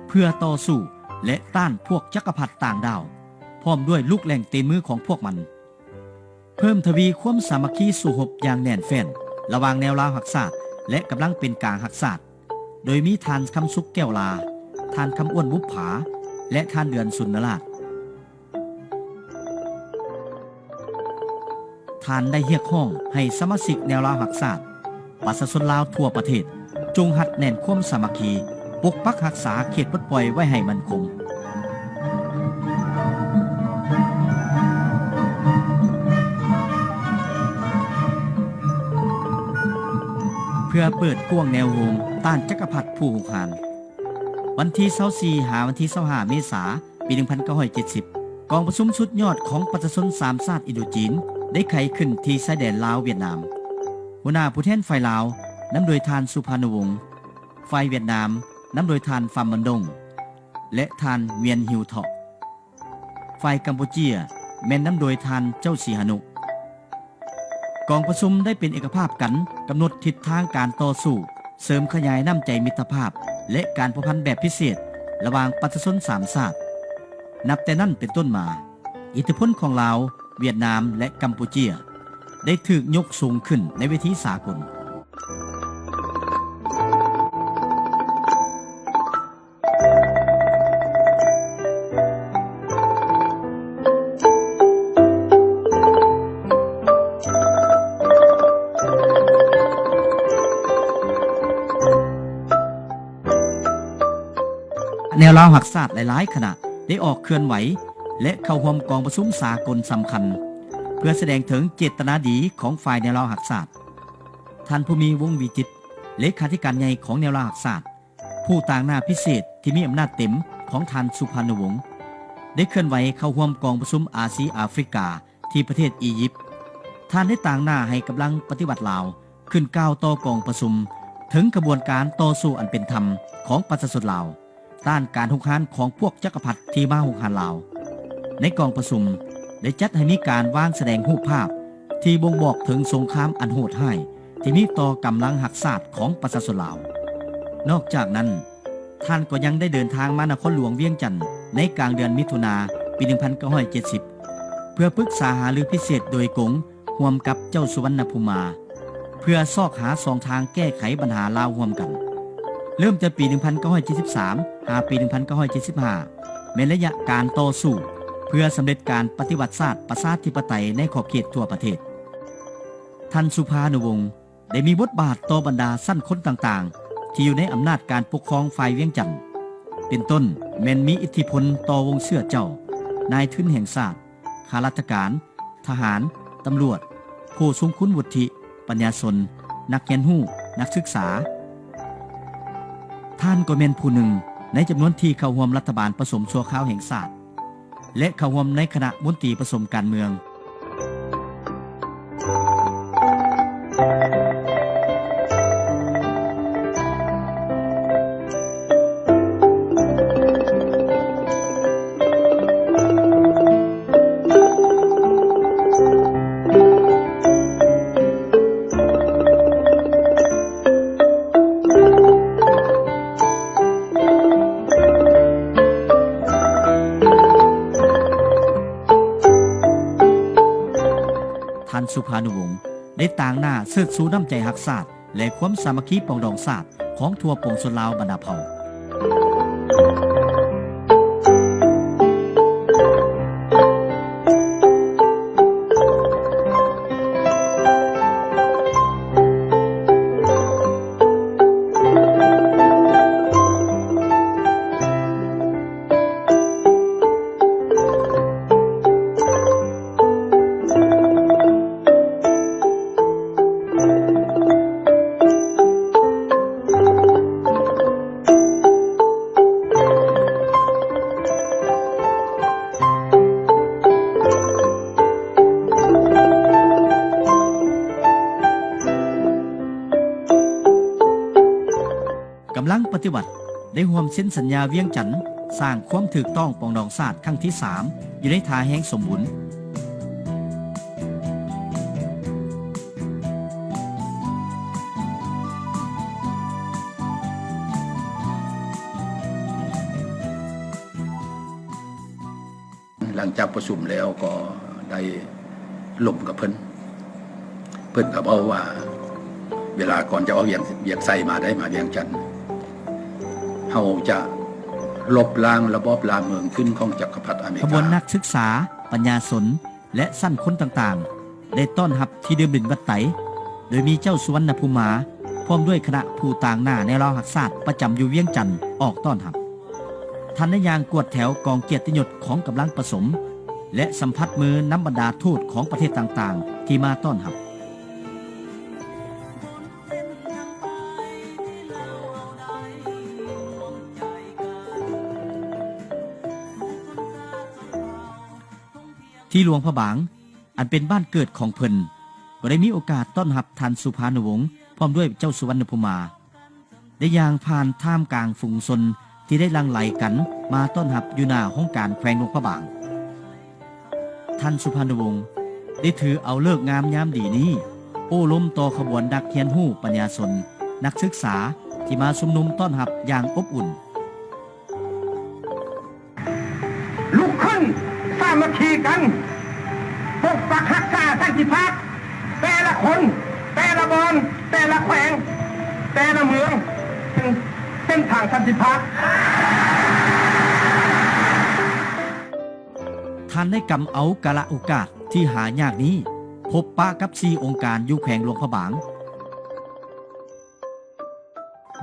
ເພື່ອຕໍ່ສູ້ ແລະ ຕ້ານພວກຈັກກະພັດຕ່າງດ້າວ ພ້ອມດ້ວຍລູກແຫຼ່ງຕີນມືຂອງພວກມັນ. ເພີ່ມທະວີຄວາມສາມັກຄີສູ້ຮົບຢ່າງແໜ້ນແຟ້ນລະຫວ່າງແນວລາວຮັກຊາດ ແລະ ກຳລັງເປັນກາງຮັກຊາດ, ໂດຍມີທ່ານ ຄຳສຸກ ແກ້ວລາ, ທ່ານ ຄຳອ້ວນ ບຸບຜາ ແລະ ທ່ານ ເດືອນ ສຸນນະລາດ. ທ່ານໄດ້ຮຽກຮ້ອງໃຫ້ສະມາຊິກແນວລາວຮັກຊາດ, ປະຊາຊົນລາວທົ່ວປະເທດ ຈົ່ງຮັດແໜ້ນຄວາມສາມັກຄີ, ປົກປັກຮັກສາເຂດປົດປ່ອຍໄວ້ໃຫ້ໝັ້ນຄົງ, ເພື່ອເປີດກວ້າງແນວໂຮມຕ້ານຈັກກະພັດຜູ້ຮຸກຮານ. ວັນທີຊາວສີ່ ຫາວັນທີຊາວຫ້າ ເມສາ ປີໜຶ່ງພັນເກົ້າຮ້ອຍເຈັດສິບ ກອງປະຊຸມສຸດຍອດຂອງປະຊາຊົນສາມຊາດອິນໂດຈີນ ໄດ້ໄຂຂຶ້ນທີ່ຊາຍແດນລາວ-ຫວຽດນາມ. ຫົວໜ້າຜູ້ແທນຝ່າຍລາວ ນຳໂດຍທ່ານ ສຸພານຸວົງ, ຝ່າຍຫວຽດນາມ ນຳໂດຍທ່ານ ຟາມ ບັນດົງ ແລະ ທ່ານ ຫວຽນ ຫິວເທາະ, ຝ່າຍກຳປູເຈຍ ແມ່ນນຳໂດຍທ່ານ ເຈົ້າ ສີຫະນຸ. ກອງປະຊຸມໄດ້ເປັນເອກະພາບກັນ ກຳນົດທິດທາງການຕໍ່ສູ້ ເສີມຂະຫຍາຍນ້ຳໃຈມິດຕະພາບ ແລະ ການພົວພັນແບບພິເສດ ລະຫວ່າງປະຊາຊົນສາມຊາດ. ນັບແຕ່ນັ້ນເປັນຕົ້ນມາ, ອິດທິພົນຂອງລາວ, ຫວຽດນາມ ແລະ ກຳປູເຈຍ ໄດ້ຖືກຍົກສູງຂຶ້ນໃນເວທີສາກົນ. ແນວລາວຮັກຊາດຫຼາຍໆຄະນະໄດ້ອອກເຄື່ອນໄຫວ ແລະ ເຂົ້າຮ່ວມກອງປະຊຸມສາກົນສຳຄັນ ເພື່ອສະແດງເຖິງເຈດຕະນາດີຂອງຝ່າຍແນວລາວຮັກຊາດ. ທ່ານ ພູມີ ວົງວິຈິດ ເລຂາທິການໃຫຍ່ຂອງແນວລາວຮັກຊາດ, ຜູ້ຕາງໜ້າພິເສດທີ່ມີອຳນາດເຕັມຂອງທ່ານ ສຸພານຸວົງ ໄດ້ເຄື່ອນໄຫວເຂົ້າຮ່ວມກອງປະຊຸມອາຊີອາຟຣິກາ ທີ່ປະເທດອີຢິບ. ທ່ານໄດ້ຕາງໜ້າໃຫ້ກຳລັງປະຕິວັດລາວ ຂຶ້ນກ່າວຕໍ່ກອງປະຊຸມເຖິງຂະບວນການຕໍ່ສູ້ອັນເປັນທຳຂອງປະຊາຊົນລາວ ຕ້ານການຮຸກຮານຂອງພວກຈັກກະພັດທີ່ມາຮຸກຮານລາວ. ໃນກອງປະຊຸມໄດ້ຈັດໃຫ້ມີການວາງສະແດງຮູບພາບທີ່ບົ່ງບອກເຖິງສົງຄາມອັນໂຫດຮ້າຍທີ່ມີຕໍ່ກຳລັງຮັກຊາດຂອງປະຊາຊົນລາວ. ນອກຈາກນັ້ນ, ທ່ານກໍຍັງໄດ້ເດີນທາງມານະຄອນຫຼວງວຽງຈັນໃນກາງເດືອນມິຖຸນາປີໜຶ່ງພັນເກົ້າຮ້ອຍເຈັດສິບ ເພື່ອປຶກສາຫາລືພິເສດໂດຍກົງຮ່ວມກັບເຈົ້າສຸວັນນະພູມາ ເພື່ອຊອກຫາຊ່ອງທາງແກ້ໄຂບັນຫາລາວຮ່ວມກັນ. ເລີ່ມແຕ່ປີໜຶ່ງພັນເກົ້າຮ້ອຍເຈັດສິບສາມ ຫາປີໜຶ່ງພັນເກົ້າຮ້ອຍເຈັດສິບຫ້າ ແມ່ນໄລຍະການຕໍ່ສູ້ເພື່ອສຳເລັດການປະຕິວັດຊາດປະຊາທິປະໄຕໃນຂອບເຂດທົ່ວປະເທດ. ທ່ານ ສຸພານຸວົງ ໄດ້ມີບົດບາດຕໍ່ບັນດາຊັ້ນຄົນຕ່າງໆ ທີ່ຢູ່ໃນອຳນາດການປົກຄອງຝ່າຍວຽງຈັນ ເປັນຕົ້ນແມ່ນມີອິດທິພົນຕໍ່ວົງເຊື້ອເຈົ້າ, ນາຍທຶນແຫ່ງຊາດ, ຂ້າລາຊະການ, ທະຫານ, ຕຳຫຼວດ, ຜູ້ຊົງຄຸນວຸດທິ, ປັນຍາຊົນ, ນັກຮຽນຮູ້, ນັກສຶກສາ. ທ່ານກໍແມ່ນຜູ້ໜຶ່ງໃນຈຳນວນທີ່ເຂົ້າຮ່ວມລັດຖະບານປະສົມຊົ່ວຄາວແຫ່ງຊາດ ແລະ ເຂົ້າຮ່ວມໃນຄະນະມົນຕີປະສົມການເມືອງ. ທ່ານ ສຸພານຸວົງ ໄດ້ຕາງໜ້າເຊີດຊູນ້ຳໃຈຮັກຊາດ ແລະ ຄວາມສາມັກຄີປອງດອງຊາດຂອງທົ່ວປວງຊົນລາວບັນດາເຜົ່າ. ກຳລັງປະຕິວັດໄດ້ຮ່ວມເຊັນສັນຍາວຽງຈັນ ສ້າງຄວາມຖືກຕ້ອງປອງດອງຊາດຄັ້ງທີສາມ ຢູ່ໃນທ່າແຮງສົມບູນ. ຫຼັງຈາກປະຊຸມແລ້ວກໍໄດ້ລົມກັບເພິ່ນ. ເພິ່ນກໍເວົ້າວ່າ ເວລາກ່ອນຈະອອກວຽງ ວຽງໄຊມາໄດ້ມາວຽງຈັນ ເຮົາຈະລົບລ້າງລະບອບລ່າເມືອງຂຶ້ນຂອງຈັກກະພັດອາເມລິກາ. ຂະບວນນັກສຶກສາ, ປັນຍາຊົນ ແລະ ຊັ້ນຄົນຕ່າງໆ ໄດ້ຕ້ອນຮັບທີ່ດື່ມດິນວັດໄຕ ໂດຍມີເຈົ້າສຸວັນນະພູມາ ພ້ອມດ້ວຍຄະນະຜູ້ຕາງໜ້າແນວລາວຮັກຊາດປະຈຳຢູ່ວຽງຈັນອອກຕ້ອນຮັບ. ທ່ານໄດ້ຍ່າງກວດແຖວກອງກຽດຕິຍົດຂອງກຳລັງປະສົມ ແລະ ສຳຜັດມືນຳບັນດາທູດຂອງປະເທດຕ່າງໆທີ່ມາຕ້ອນຮັບ. ທີ່ຫຼວງພະບາງ ອັນເປັນບ້ານເກີດຂອງເພິ່ນ ກໍໄດ້ມີໂອກາດຕ້ອນຮັບທ່ານສຸພານຸວົງ ພ້ອມດ້ວຍເຈົ້າສຸວັນນະພູມາ ໄດ້ຍ່າງຜ່ານທ່າມກາງຝູງຊົນທີ່ໄດ້ຫຼັ່ງໄຫຼກັນມາຕ້ອນຮັບຢູ່ໜ້າຫ້ອງການແຂວງຫຼວງພະບາງ. ທ່ານສຸພານຸວົງໄດ້ຖືເອົາເລີກງາມຍາມດີນີ້ ໂອ້ລົມຕໍ່ຂະບວນນັກຮຽນຮູ້, ປັນຍາຊົນ, ນັກສຶກສາ ທີ່ມາຊຸມນຸມຕ້ອນຮັບຢ່າງອົບອຸ່ນ. ລຸກຂຶ້ນສາມັກຄີກັນ ປົກປັກຮັກສາສັນຕິພາບ ແຕ່ລະຄົນ ແຕ່ລະບ່ອນ ແຕ່ລະແຂວງ ແຕ່ລະເມືອງ ເປັນເສັ້ນທາງສັນຕິພາບ. ທ່ານໄດ້ກຳເອົາກາລະໂອກາດທີ່ຫາຍາກນີ້ ພົບປະກັບສີ່ອົງການຢູ່ແຂວງຫຼວງພະບາງ.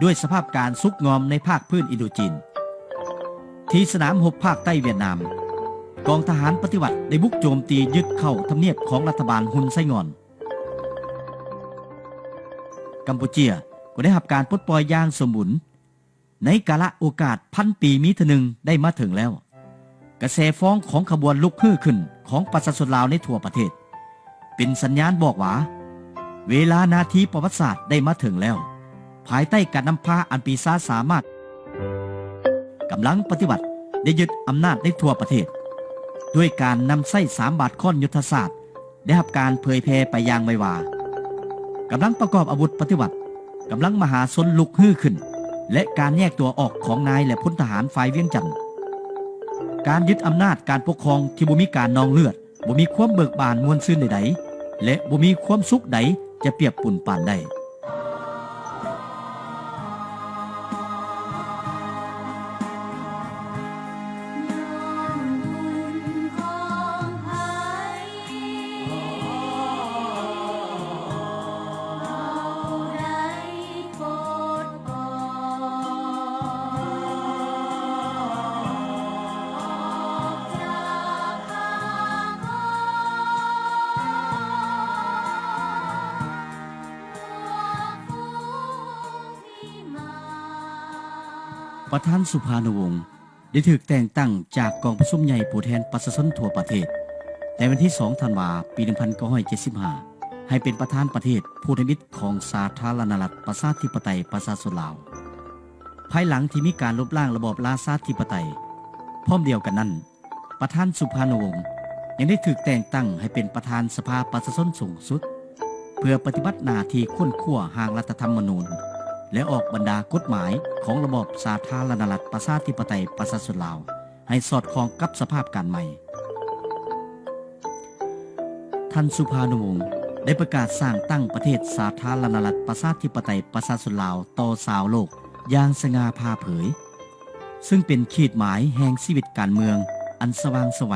ດ້ວຍສະພາບການຊຸກງອມໃນພາກພື້ນອິນໂດຈີນ, ທີ່ສະໜາມຮົບພາກໃຕ້ຫວຽດນາມ, ກອງທະຫານປະຕິວັດໄດ້ບຸກໂຈມຕີຍຶດເຂົ້າທຳນຽບຂອງລັດຖະບານຮຸນໄຊງ່ອນ. ກຳປູເຈຍກໍໄດ້ຮັບການປົດປ່ອຍຢ່າງສົມບູນ. ໃນກາລະໂອກາດພັນປີມີເທື່ອໜຶ່ງໄດ້ມາເຖິງແລ້ວ. ກະແສຟ້ອງຂອງຂະບວນລຸກຮືຂຶ້ນຂອງປະຊາຊົນລາວໃນທົ່ວປະເທດ ເປັນສັນຍານບອກວ່າ ເວລານາທີປະຫວັດສາດໄດ້ມາເຖິງແລ້ວ. ພາຍໃຕ້ການນຳພາອັນປີຊາສາມາດ, ກຳລັງປະຕິວັດໄດ້ຍຶດອຳນາດໃນທົ່ວປະເທດ. ດ້ວຍການນຳໃຊ້ສາມບາດຄ້ອນຍຸດທະສາດ ໄດ້ຮັບການເຜີຍແຜ່ໄປຢ່າງໄວວາ. ກຳລັງປະກອບອາວຸດປະຕິວັດ, ກຳລັງມະຫາຊົນລຸກຮືຂຶ້ນ ແລະ ການແຍກຕົວອອກຂອງນາຍ ແລະ ພົນທະຫານຝ່າຍວຽງຈັນ. ການຍຶດອຳນາດການປົກຄອງທີ່ບໍ່ມີການນອງເລືອດ, ບໍ່ມີຄວາມເບີກບານມ່ວນຊື່ນໃດໆ ແລະ ບໍ່ມີຄວາມສຸກໃດຈະປຽບປຸນປານໄດ້. ປະທານສຸພານຸວົງ ໄດ້ຖືກແຕ່ງຕັ້ງຈາກກອງປະຊຸມໃຫຍ່ຜູ້ແທນປະຊາຊົນທົ່ວປະເທດ ໃນວັນທີສອງ ທັນວາ ປີໜຶ່ງພັນເກົ້າຮ້ອຍເຈັດສິບຫ້າ ໃຫ້ເປັນປະທານປະເທດຜູ້ທຳອິດຂອງສາທາລະນະລັດ ປະຊາທິປະໄຕ ປະຊາຊົນລາວ. ພາຍຫຼັງທີ່ມີການລົບລ້າງລະບອບລາຊາທິປະໄຕ, ພ້ອມດຽວກັນນັ້ນ, ປະທານສຸພານຸວົງ ຍັງໄດ້ຖືກແຕ່ງຕັ້ງໃຫ້ເປັນປະທານສະພາປະຊາຊົນສູງສຸດ ເພື່ອປະຕິບັດໜ້າທີ່ຄົ້ນຄວ້າຮ່າງລັດຖະທຳມະນູນ ແລະ ອອກບັນດາກົດໝາຍຂອງລະບອບສາທາລະນະລັດ ປະຊາທິປະໄຕ ປະຊາຊົນລາວ ໃຫ້ສອດຄ່ອງກັບສະພາບການໃໝ່. ທ່ານສຸພານຸວົງ ໄດ້ປະກາດສ້າງຕັ້ງປະເທດສາທາລະນະລັດ ປະຊາທິປະໄຕ ປະຊາຊົນລາວ ຕໍ່ຊາວໂລກຢ່າງສະຫງ່າຜ່າເຜີຍ, ເຊິ່ງເປັນຂີດໝາຍແຫ່ງຊີວິດການເມືອງອັນສະຫວ່າງໄສວ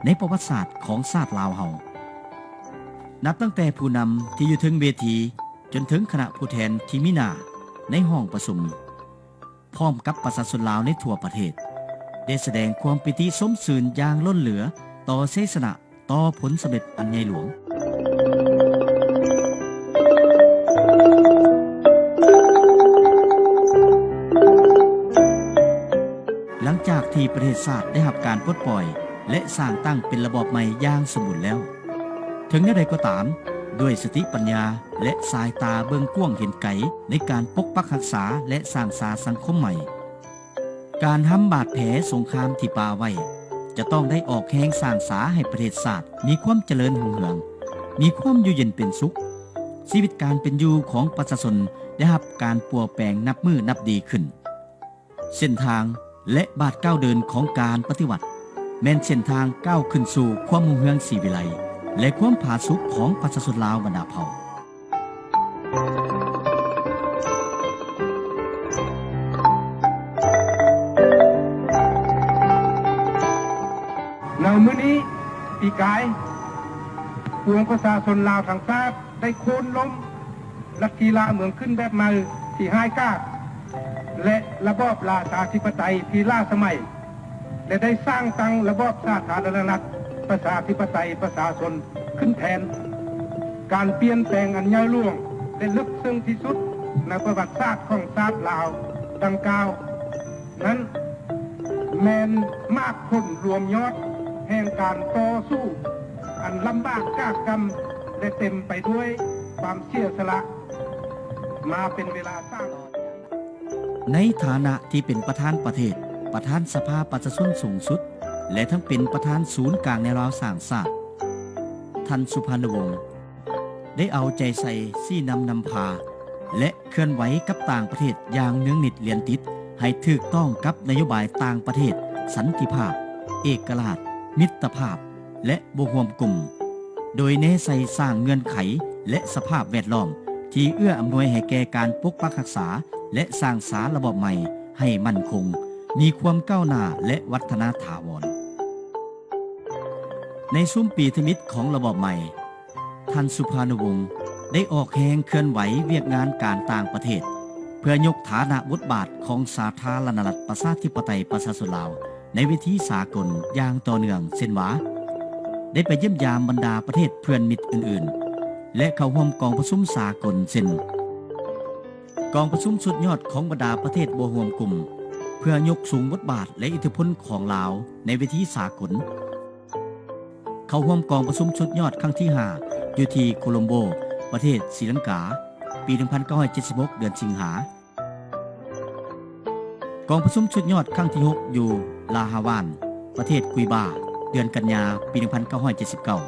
ໃນປະຫວັດສາດຂອງຊາດລາວເຮົາ. ນັບຕັ້ງແຕ່ຜູ້ນຳທີ່ຢູ່ເທິງເວທີ ຈົນເຖິງຄະນະຜູ້ແທນທີ່ມີໜ້າໃນຫ້ອງປະຊຸມ, ພ້ອມກັບປະຊາຊົນລາວໃນທົ່ວປະເທດ ໄດ້ສະແດງຄວາມປີຕິຊົມຊື່ນຢ່າງລົ້ນເຫຼືອຕໍ່ໄຊຊະນະ ຕໍ່ຜົນສຳເລັດອັນໃຫຍ່ຫຼວງ. ຫຼັງຈາກທີ່ປະເທດຊາດໄດ້ຮັບການປົດປ່ອຍ ແລະ ສ້າງຕັ້ງເປັນລະບອບໃໝ່ຢ່າງສົມບູນແລ້ວ, ເຖິງແນວໃດກໍຕາມ, ດ້ວຍສະຕິປັນຍາ ແລະ ສາຍຕາເບິ່ງກວ້າງເຫັນໄກໃນການປົກປັກຮັກສາ ແລະ ສ້າງສາສັງຄົມໃໝ່, ການຮຳບາດແຜສົງຄາມທີ່ປະໄວ້ ຈະຕ້ອງໄດ້ອອກແຮງສ້າງສາໃຫ້ປະເທດຊາດມີຄວາມຈະເລີນຮຸ່ງເຮືອງ, ມີຄວາມຢູ່ເຢັນເປັນສຸກ, ຊີວິດການເປັນຢູ່ຂອງປະຊາຊົນໄດ້ຮັບການປົວແປງນັບມື້ນັບດີຂຶ້ນ. ເສັ້ນທາງ ແລະ ບາດກ້າວເດີນຂອງການປະຕິວັດ ແມ່ນເສັ້ນທາງກ້າວຂຶ້ນສູ່ຄວາມຮຸ່ງເຮືອງສີວິໄລ ແລະ ຄວາມຜາສຸກຂອງປະຊາຊົນລາວບັນດາເຜົ່າ. ໃນມື້ນີ້ ປີກາຍ ປວງປະຊາຊົນລາວທັງຊາດ ໄດ້ໂຄ່ນລົ້ມລັດທິລ່າເມືອງຂຶ້ນແບບໃໝ່ທີ່ຮ້າຍກາດ ແລະ ລະບອບລາຊາທິປະໄຕທີ່ລ້າສະໄໝ ແລະ ໄດ້ສ້າງຕັ້ງລະບອບສາທາລະນະລັດ ປະຊາທິປະໄຕ ປະຊາຊົນຂຶ້ນແທນ. ການປ່ຽນແປງອັນໃຫຍ່ຫຼວງ ແລະ ເລິກເຊິ່ງທີ່ສຸດໃນປະຫວັດສາດຂອງຊາດລາວດັ່ງກ່າວ ນັ້ນແມ່ນໝາກຜົນລວມຍອດແຫ່ງການຕໍ່ສູ້ອັນລຳບາກກາກກຳ ແລະ ເຕັມໄປດ້ວຍຄວາມເສຍສະຫຼະມາເປັນເວລາສາມ ໃນຖານະທີ່ເປັນປະທານປະເທດ, ປະທານສະພາປະຊາຊົນສູງສຸດ ແລະ ທັງເປັນປະທານສູນກາງແນວລາວສ້າງຊາດ, ທ່ານ ສຸພານຸວົງ ໄດ້ເອົາໃຈໃສ່ຊີ້ນຳນຳພາ ແລະ ເຄື່ອນໄຫວກັບຕ່າງປະເທດຢ່າງເນືອງນິດລຽນຕິດ ໃຫ້ຖືກຕ້ອງກັບນະໂຍບາຍຕ່າງປະເທດ, ສັນຕິພາບ, ເອກະລາດ, ມິດຕະພາບ ແລະ ບໍ່ຮ່ວມກຸ່ມ, ໂດຍແນໃສ່ສ້າງເງື່ອນໄຂ ແລະ ສະພາບແວດລ້ອມທີ່ເອື້ອອຳນວຍໃຫ້ແກ່ການປົກປັກຮັກສາ ແລະ ສ້າງສາລະບອບໃໝ່ໃຫ້ໝັ້ນຄົງ, ມີຄວາມກ້າວໜ້າ ແລະ ວັດທະນາຖາວອນ. ໃນຊຸມປີທຳອິດຂອງລະບອບໃໝ່, ທ່ານສຸພານຸວົງ ໄດ້ອອກແຮງເຄື່ອນໄຫວວຽກງານການຕ່າງປະເທດ ເພື່ອຍົກຖານະບົດບາດຂອງສາທາລະນະລັດ ປະຊາທິປະໄຕ ປະຊາຊົນລາວ ໃນເວທີສາກົນຢ່າງຕໍ່ເນື່ອງ, ເຊັ່ນວ່າ ໄດ້ໄປຢ້ຽມຢາມບັນດາປະເທດເພື່ອນມິດອື່ນໆ ແລະ ເຂົ້າຮ່ວມກອງປະຊຸມສາກົນ ເຊັ່ນ ກອງປະຊຸມສຸດຍອດຂອງບັນດາປະເທດບໍ່ຮ່ວມກຸ່ມ ເພື່ອຍົກສູງບົດບາດ ແລະ ອິດທິພົນຂອງລາວໃນເວທີສາກົນ, ເຂົ້າຮ່ວມກອງປະຊຸມສຸດຍອດຄັ້ງທີຫ້າ ຢູ່ທີ່ໂຄລັມໂບ ປະເທດສີລັງກາ ປີໜຶ່ງພັນເກົ້າຮ້ອຍເຈັດສິບຫົກ ເດືອນສິງຫາ, ກອງປະຊຸມສຸດຍອດຄັ້ງທີຫົກ ຢູ່ລາຮາວານ ປະເທດກຸຍບາ ເດືອນກັນຍາ ປີໜຶ່ງພັນເກົ້າຮ້ອຍເຈັດສິບເກົ້າ,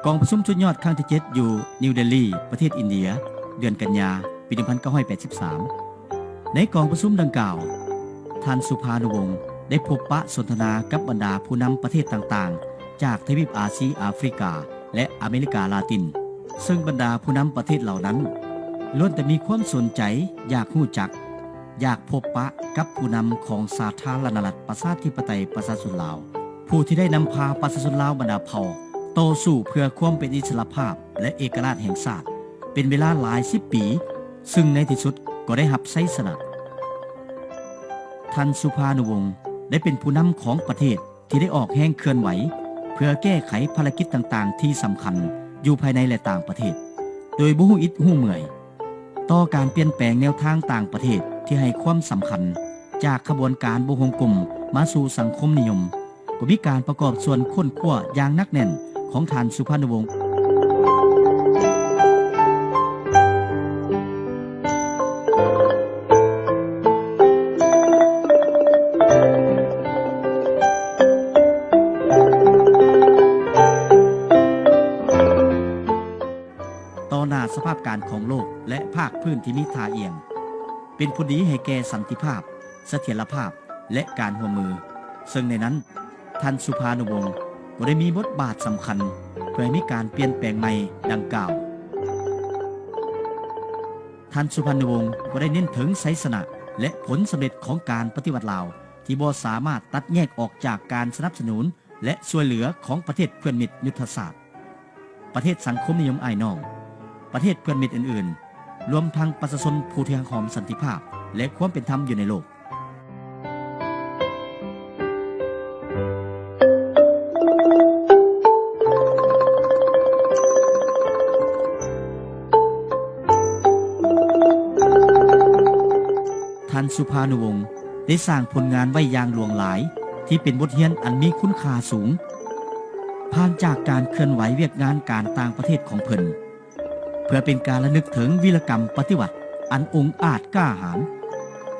ກອງປະຊຸມສຸດຍອດຄັ້ງທີເຈັດ ຢູ່ນິວເດລີ ປະເທດອິນເດຍ ເດືອນກັນຍາ ປີໜຶ່ງພັນເກົ້າຮ້ອຍແປດສິບສາມ. ໃນກອງປະຊຸມດັ່ງກ່າວ, ທ່ານສຸພານຸວົງ ໄດ້ພົບປະສົນທະນາກັບບັນດາຜູ້ນຳປະເທດຕ່າງໆ ຈາກທະວີບອາຊີ, ອາຟຣິກາ ແລະ ອາເມລິກາລາຕິນ, ເຊິ່ງບັນດາຜູ້ນຳປະເທດເຫຼົ່ານັ້ນ ລ້ວນແຕ່ມີຄວາມສົນໃຈຢາກຮູ້ຈັກ, ຢາກພົບປະກັບຜູ້ນຳຂອງສາທາລະນະລັດ ປະຊາທິປະໄຕ ປະຊາຊົນລາວ, ຜູ້ທີ່ໄດ້ນຳພາປະຊາຊົນລາວບັນດາເຜົ່າຕໍ່ສູ້ເພື່ອຄວາມເປັນອິດສະຫຼະພາບ ແລະ ເອກະລາດແຫ່ງຊາດ ເປັນເວລາຫຼາຍສິບປີ, ເຊິ່ງໃນທີ່ສຸດກໍໄດ້ຮັບໄຊຊະນະ. ທ່ານສຸພານຸວົງ ໄດ້ເປັນຜູ້ນຳຂອງປະເທດ ທີ່ໄດ້ອອກແຮງເຄື່ອນໄຫວ ເພື່ອແກ້ໄຂພາລະກິດຕ່າງໆທີ່ສຳຄັນຢູ່ພາຍໃນ ແລະ ຕ່າງປະເທດ ໂດຍບໍ່ຮູ້ອິດຮູ້ເມື່ອຍ. ຕໍ່ການປ່ຽນແປງແນວທາງຕ່າງປະເທດທີ່ໃຫ້ຄວາມສຳຄັນ ຈາກຂະບວນການບໍ່ຮ່ວມກຸ່ມມາສູ່ສັງຄົມນິຍົມ, ກໍມີການປະກອບສ່ວນຄົ້ນຄວ້າຢ່າງໜັກແໜ້ນຂອງທ່ານສຸພານຸວົງ. ຕໍ່ໜ້າສະພາບການຂອງໂລກ ແລະ ພາກພື້ນທີ່ມີທ່າອຽງ ເປັນຜົນດີໃຫ້ແກ່ສັນຕິພາບ, ສະຖຽນລະພາບ ແລະ ການຮ່ວມມື, ເຊິ່ງໃນນັ້ນ ທ່ານສຸພານຸວົງ ກໍໄດ້ມີບົດບາດສຳຄັນ ເພື່ອໃຫ້ມີການປ່ຽນແປງໃໝ່ດັ່ງກ່າວ. ທ່ານສຸພານຸວົງ ກໍໄດ້ເນັ້ນເຖິງໄຊຊະນະ ແລະ ຜົນສຳເລັດຂອງການປະຕິວັດລາວ ທີ່ບໍ່ສາມາດຕັດແຍກອອກຈາກການສະໜັບສະໜູນ ແລະ ຊ່ວຍເຫຼືອຂອງປະເທດເພື່ອນມິດຍຸດທະສາດ, ປະເທດສັງຄົມນິຍົມອ້າຍນ້ອງ, ປະເທດເພື່ອນມິດອື່ນໆ, ລວມທັງປະຊາຊົນຜູ້ທີ່ຮັກຫອມສັນຕິພາບ ແລະ ຄວາມເປັນທຳຢູ່ໃນໂລກ. ທ່ານສຸພານຸວົງ ໄດ້ສ້າງຜົນງານໄວ້ຢ່າງຫຼວງຫຼາຍ ທີ່ເປັນບົດຮຽນອັນມີຄຸນຄ່າສູງ. ຜ່ານຈາກການເຄື່ອນໄຫວວຽກງານການຕ່າງປະເທດຂອງເພິ່ນ ເພື່ອເປັນການລະນຶກເຖິງວີລະກຳປະຕິວັດອັນອົງອາດກ້າຫານ,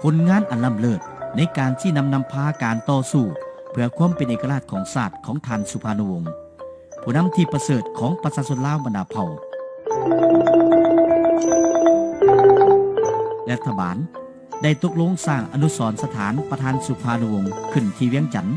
ຜົນງານອັນລ້ຳເລີດໃນການຊີ້ນຳນຳພາການຕໍ່ສູ້ເພື່ອຄວາມເປັນເອກະລາດຂອງຊາດຂອງທ່ານສຸພານຸວົງ, ຜູ້ນຳທີ່ປະເສີດຂອງປະຊາຊົນລາວບັນດາເຜົ່າ. ລັດຖະບານ ໄດ້ຕົກລົງສ້າງອະນຸສອນສະຖານປະທານສຸພານຸວົງຂຶ້ນທີ່ວຽງຈັນ.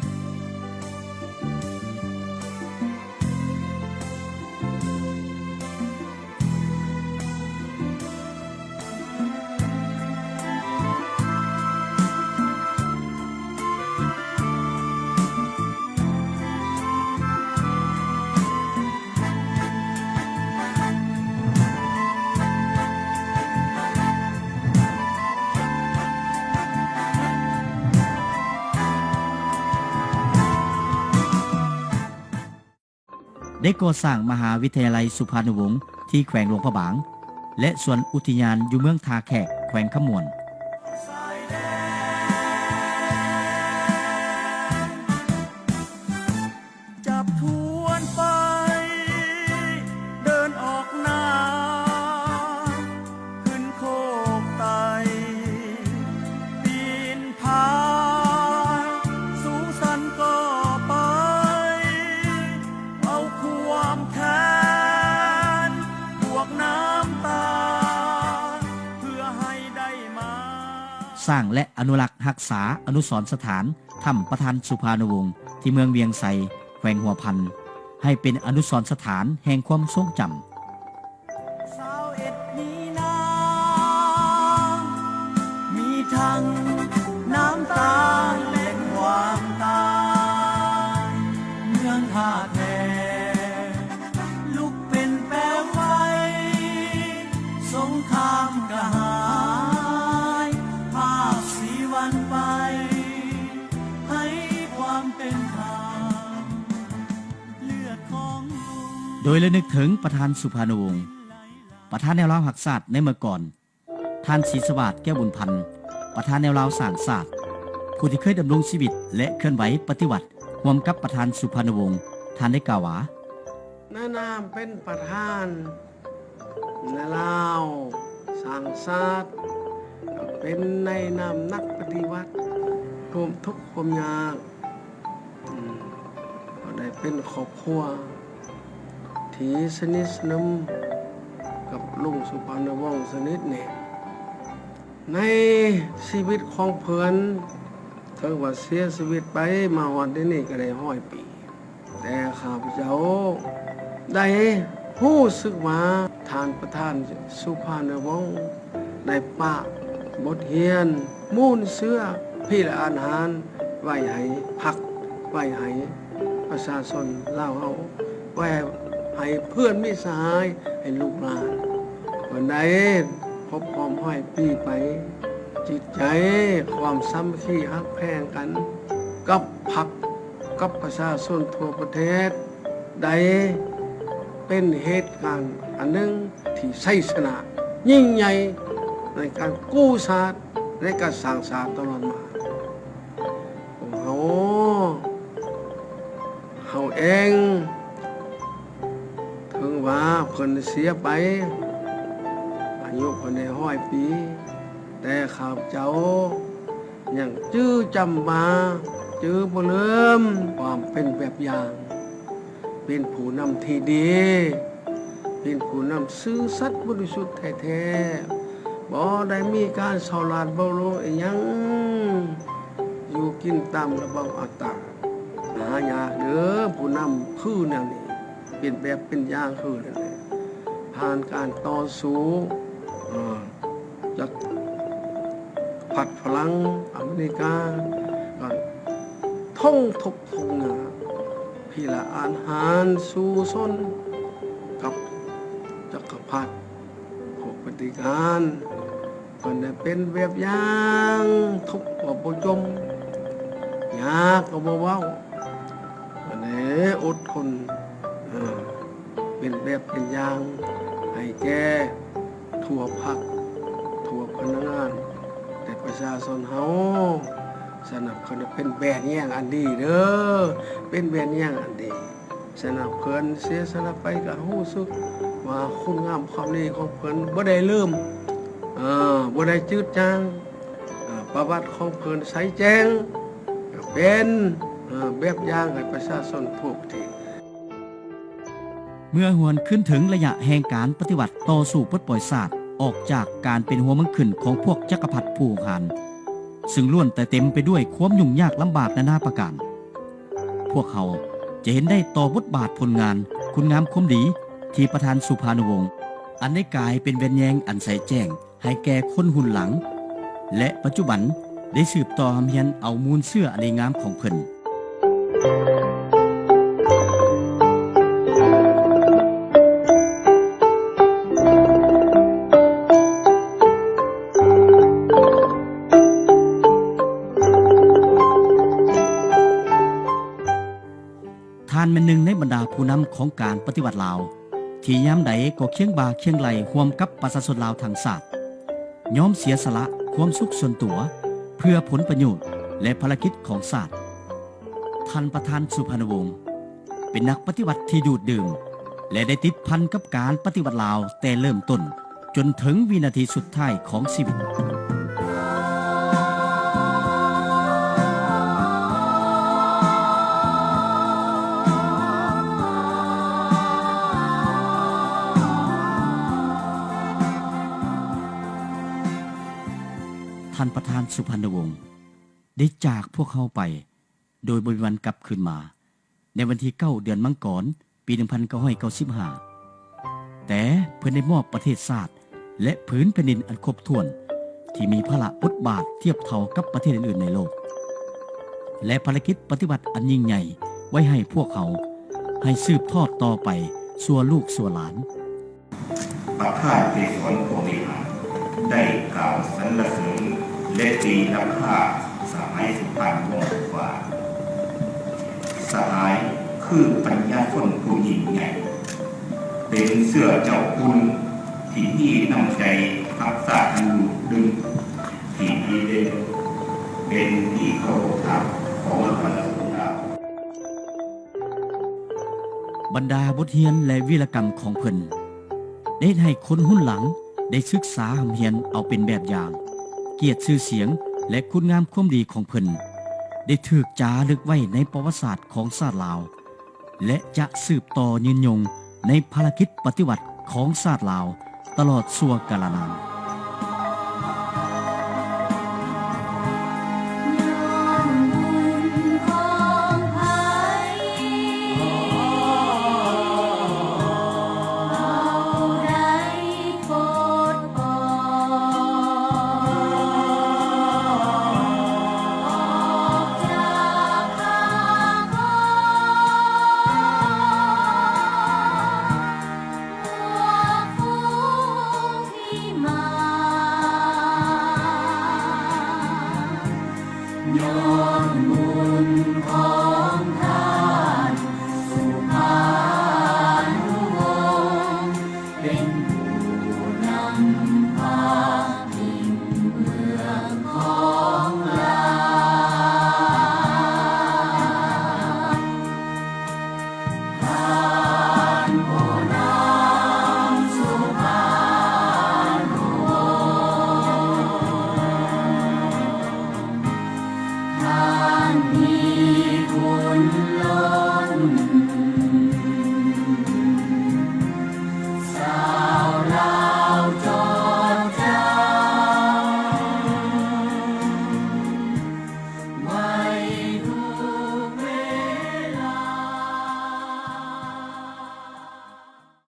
ໄດ້ກໍ່ສ້າງມະຫາວິທະຍາໄລສຸພານຸວົງທີ່ແຂວງຫຼວງພະບາງ ແລະ ສວນອຸທິຍານຢູ່ເມືອງທ່າແຂກ ແຂວງຄຳມ່ວນ. ຈາກທວນໄປເດີນອອກນາ ຂຶ້ນໂຄກໄຕ່ປີນຜາ ສູງຊັນກໍໄປ ເອົາຄວາມແຄ້ນ ສ້າງ ແລະ ອະນຸລັກຮັກສາອະນຸສອນສະຖານຖ້ຳປະທານສຸພານຸວົງ ທີ່ເມືອງວຽງໄຊ ແຂວງຫົວພັນ ໃຫ້ເປັນອະນຸສອນສະຖານແຫ່ງຄວາມຊົງຈຳ. ຊາວເອັດມີນາ ມີທັງນ້ຳຕາ ແລະ ຄວາມຕາຍ ເມືອງທ່າແຂກ ລຸກເປັນແປວໄຟ ສົງຄາມກະຫາຍ ພາກສີວັນໄປ ໃຫ້ຄວາມເປັນທຳ ເລືອດຂອງລຸງ. ໂດຍລະນຶກເຖິງປະທານສຸພານຸວົງ ປະທານແນວລາວຮັກຊາດໃນເມື່ອກ່ອນ, ທ່ານ ສີສະຫວາດ ແກ້ວບຸນພັນ ປະທານແນວລາວສ້າງຊາດ ຜູ້ທີ່ເຄີຍດຳລົງຊີວິດ ແລະ ເຄື່ອນໄຫວປະຕິວັດຮ່ວມກັບປະທານສຸພານຸວົງ ທ່ານໄດ້ກ່າວວ່າ: ໃນນາມເປັນປະທານແນວລາວສ້າງຊາດ ເປັນໃນນາມນັກປະຕິວັດ ຮ່ວມທຸກຮ່ວມຍາກ ອືມ ກໍໄດ້ເປັນຄອບຄົວທີ່ສະໜິດສະໜົມກັບລຸງສຸພານຸວົງສະໜິດແໜ້ນ. ໃນຊີວິດຂອງເພິ່ນ ເຖິງວ່າເສຍຊີວິດໄປມາຮອດດຽວນີ້ກໍໄດ້ຮ້ອຍປີ, ແຕ່ຂ້າພະເຈົ້າໄດ້ຮູ້ສຶກວ່າທ່ານປະທານສຸພານຸວົງ ໄດ້ປະບົດຮຽນມູນເຊື້ອພິລະອານຫານໄວ້ໃຫ້ພັກ ໄວ້ໃຫ້ປະຊາຊົນລາວເຮົາ ໄວ້ໃຫ້ເພື່ອນມິດສະຫາຍ ໃຫ້ລູກຫຼານ. ເພິ່ນໄດ້ຄົບຮອບຮ້ອຍປີໄປ, ຈິດໃຈຄວາມສາມັກຄີຮັກແພງກັນກັບພັກ ກັບປະຊາຊົນທົ່ວປະເທດ ໄດ້ເປັນເຫດການອັນໜຶ່ງທີ່ໄຊຊະນະຍິ່ງໃຫຍ່ໃນການກູ້ຊາດ ໃນການສ້າງຊາດຕະຫຼອດມາ. ພວກເຮົາ ເຮົາເອງ ເຖິງວ່າເພິ່ນເສຍໄປ ອາຍຸເພິ່ນໄດ້ຮ້ອຍປີ, ແຕ່ຂ້າພະເຈົ້າ ຍັງຈື່ຈຳວ່າ ຈື່ບໍ່ລືມຄວາມເປັນແບບຢ່າງ, ເປັນຜູ້ນຳທີ່ດີ, ເປັນຜູ້ນຳຊື່ສັດບໍລິສຸດແທ້ໆ, ບໍ່ໄດ້ມີການສໍ້ລາດບັງຫຼວງອີ່ຫຍັງ, ຢູ່ກິນຕາມລະບອບອັດຕາ. ຫາຍາກເດີ້ ຜູ້ນຳຄືແນວນີ້, ເປັນແບບເປັນຢ່າງຄືແນວນີ້, ຜ່ານການຕໍ່ສູ້ ເອີ ຈັກ ພັດຝຣັ່ງ ອາເມລິກາ ກໍທົນທຸກທົນຍາກ, ພິລະອານຫານສູ້ຊົນກັບຈັກກະພັດ ພວກປະຕິການ. ເພິ່ນໄດ້ເປັນແບບຢ່າງ, ທຸກກໍບໍ່ຈົ່ມ, ຍາກກໍບໍ່ເວົ້າ, ເພິ່ນໄດ້ອົດທົນ, ເອີ ເປັນແບບເປັນຢ່າງໃຫ້ແກ່ ທົ່ວພັກ, ທົ່ວພະນັກງານ ແລະ ປະຊາຊົນເຮົາ. ສະນັ້ນ ເພິ່ນເປັນແບບຢ່າງອັນດີເດີ້, ເປັນແບບຢ່າງອັນດີ. ສະນັ້ນ ເພິ່ນເສຍສະຫຼະໄປ ກໍຮູ້ສຶກວ່າຄຸນງາມຄວາມດີຂອງເພິ່ນບໍ່ໄດ້ລືມ, ເອີ ບໍ່ໄດ້ຈືດຈາງ. ເອີ ປະຫວັດຂອງເພິ່ນໃສແຈ້ງ, ເປັນ, ເອີ ແບບຢ່າງໃຫ້ປະຊາຊົນທົ່ວປະເທດ. ເມື່ອຫວນຄືນເຖິງໄລຍະແຫ່ງການປະຕິວັດຕໍ່ສູ້ປົດປ່ອຍຊາດອອກຈາກການເປັນຫົວເມືອງຂຶ້ນຂອງພວກຈັກກະພັດຜູ້ຮຸກຮານ, ຊຶ່ງລ້ວນແຕ່ເຕັມໄປດ້ວຍຄວາມຫຍຸ້ງຍາກລຳບາກນານາປະການ, ພວກເຮົາຈະເຫັນໄດ້ຕໍ່ບົດບາດຜົນງານຄຸນງາມຄວາມດີທີ່ປະທານສຸພານຸວົງ ອັນໄດ້ກາຍເປັນແວ່ນແຍງອັນໃສແຈ້ງ ໃຫ້ແກ່ຄົນຮຸ່ນຫຼັງ ແລະ ປັດຈຸບັນໄດ້ສືບຕໍ່ຮ່ຳຮຽນເອົາມູນເຊື້ອອັນດີງາມຂອງເພິ່ນ. ທ່ານແມ່ນໜຶ່ງໃນບັນດາຜູ້ນຳຂອງການປະຕິວັດລາວ ທີ່ຍາມໃດກໍຄຽງບ່າຄຽງໄຫຼ່ຮ່ວມກັບປະຊາຊົນລາວທັງຊາດ, ຍອມເສຍສະຫຼະຄວາມສຸກສ່ວນຕົວເພື່ອຜົນປະໂຫຍດ ແລະ ພາລະກິດຂອງຊາດ. ທ່ານປະທານສຸພານຸວົງ ເປັນນັກປະຕິວັດທີ່ດູດດື່ມ ແລະ ໄດ້ຕິດພັນກັບການປະຕິວັດລາວແຕ່ເລີ່ມຕົ້ນ ຈົນເຖິງວິນາທີສຸດທ້າຍຂອງຊີວິດ. ທ່ານປະທານ ທ່ານສຸພັນນະວົງ ໄດ້ຈາກພວກເຮົາໄປໂດຍບໍ່ມີວັນກັບຄືນມາ ໃນວັນທີເກົ້າ ເດືອນມັງກອນ ປີໜຶ່ງພັນເກົ້າຮ້ອຍເກົ້າສິບຫ້າ ແຕ່ເພິ່ນໄດ້ມອບປະເທດຊາດ ແລະ ຜືນແຜ່ນດິນອັນຄົບຖ້ວນ ທີ່ມີພາລະບົດບາດທຽບເທົ່າກັບປະເທດອື່ນໆໃນໂລກ ແລະ ພາລະກິດປະຕິວັດອັນຍິ່ງໃຫຍ່ໄວ້ໃຫ້ພວກເຮົາ ໃຫ້ສືບທອດຕໍ່ໄປຊົ່ວລູກຊົ່ວຫຼານ. ປະທານໄກສອນ ພົມວິຫານ ໄດ້ກ່າວສັນລະເສີນ ແລະ ຕີລາຄາສະຫາຍສຸພານວົງວ່າ ສະຫາຍຄືປັນຍາຊົນຜູ້ຍິ່ງໃຫຍ່ ເປັນເຊື້ອເຈົ້າຄຸນທີ່ມີນ້ຳໃຈຮັກຊາດຢູ່ດຶງ ທີ່ດີເດັ່ນ ເປັນທີ່ເຄົາລົບຮັກຂອງມະຫາຊົນລາວ. ບັນດາບົດຮຽນ ແລະ ວີລະກຳຂອງເພິ່ນ ໄດ້ເຮັດໃຫ້ຄົນຮຸ່ນຫຼັງໄດ້ສຶກສາຮ່ຳຮຽນເອົາເປັນແບບຢ່າງ, ກຽດຊື່ສຽງ ແລະ ຄຸນງາມຄວາມດີຂອງເພິ່ນ ໄດ້ຖືກຈາລຶກໄວ້ໃນປະຫວັດສາດຂອງຊາດລາວ ແລະ ຈະສືບຕໍ່ຍືນຍົງໃນພາລະກິດປະຕິວັດຂອງຊາດລາວ ຕະຫຼອດຊົ່ວກາລະນານ. ຍ້ອນບຸນຂອງທ່ານສຸພານຸວົງ ເປັນຜູ້ນຳພາຖິ່ນເມືອງຂອງລາວ. ທ່ານຜູ້ນຳສຸພານຸວົງ ທ່ານມີຄຸນລົ້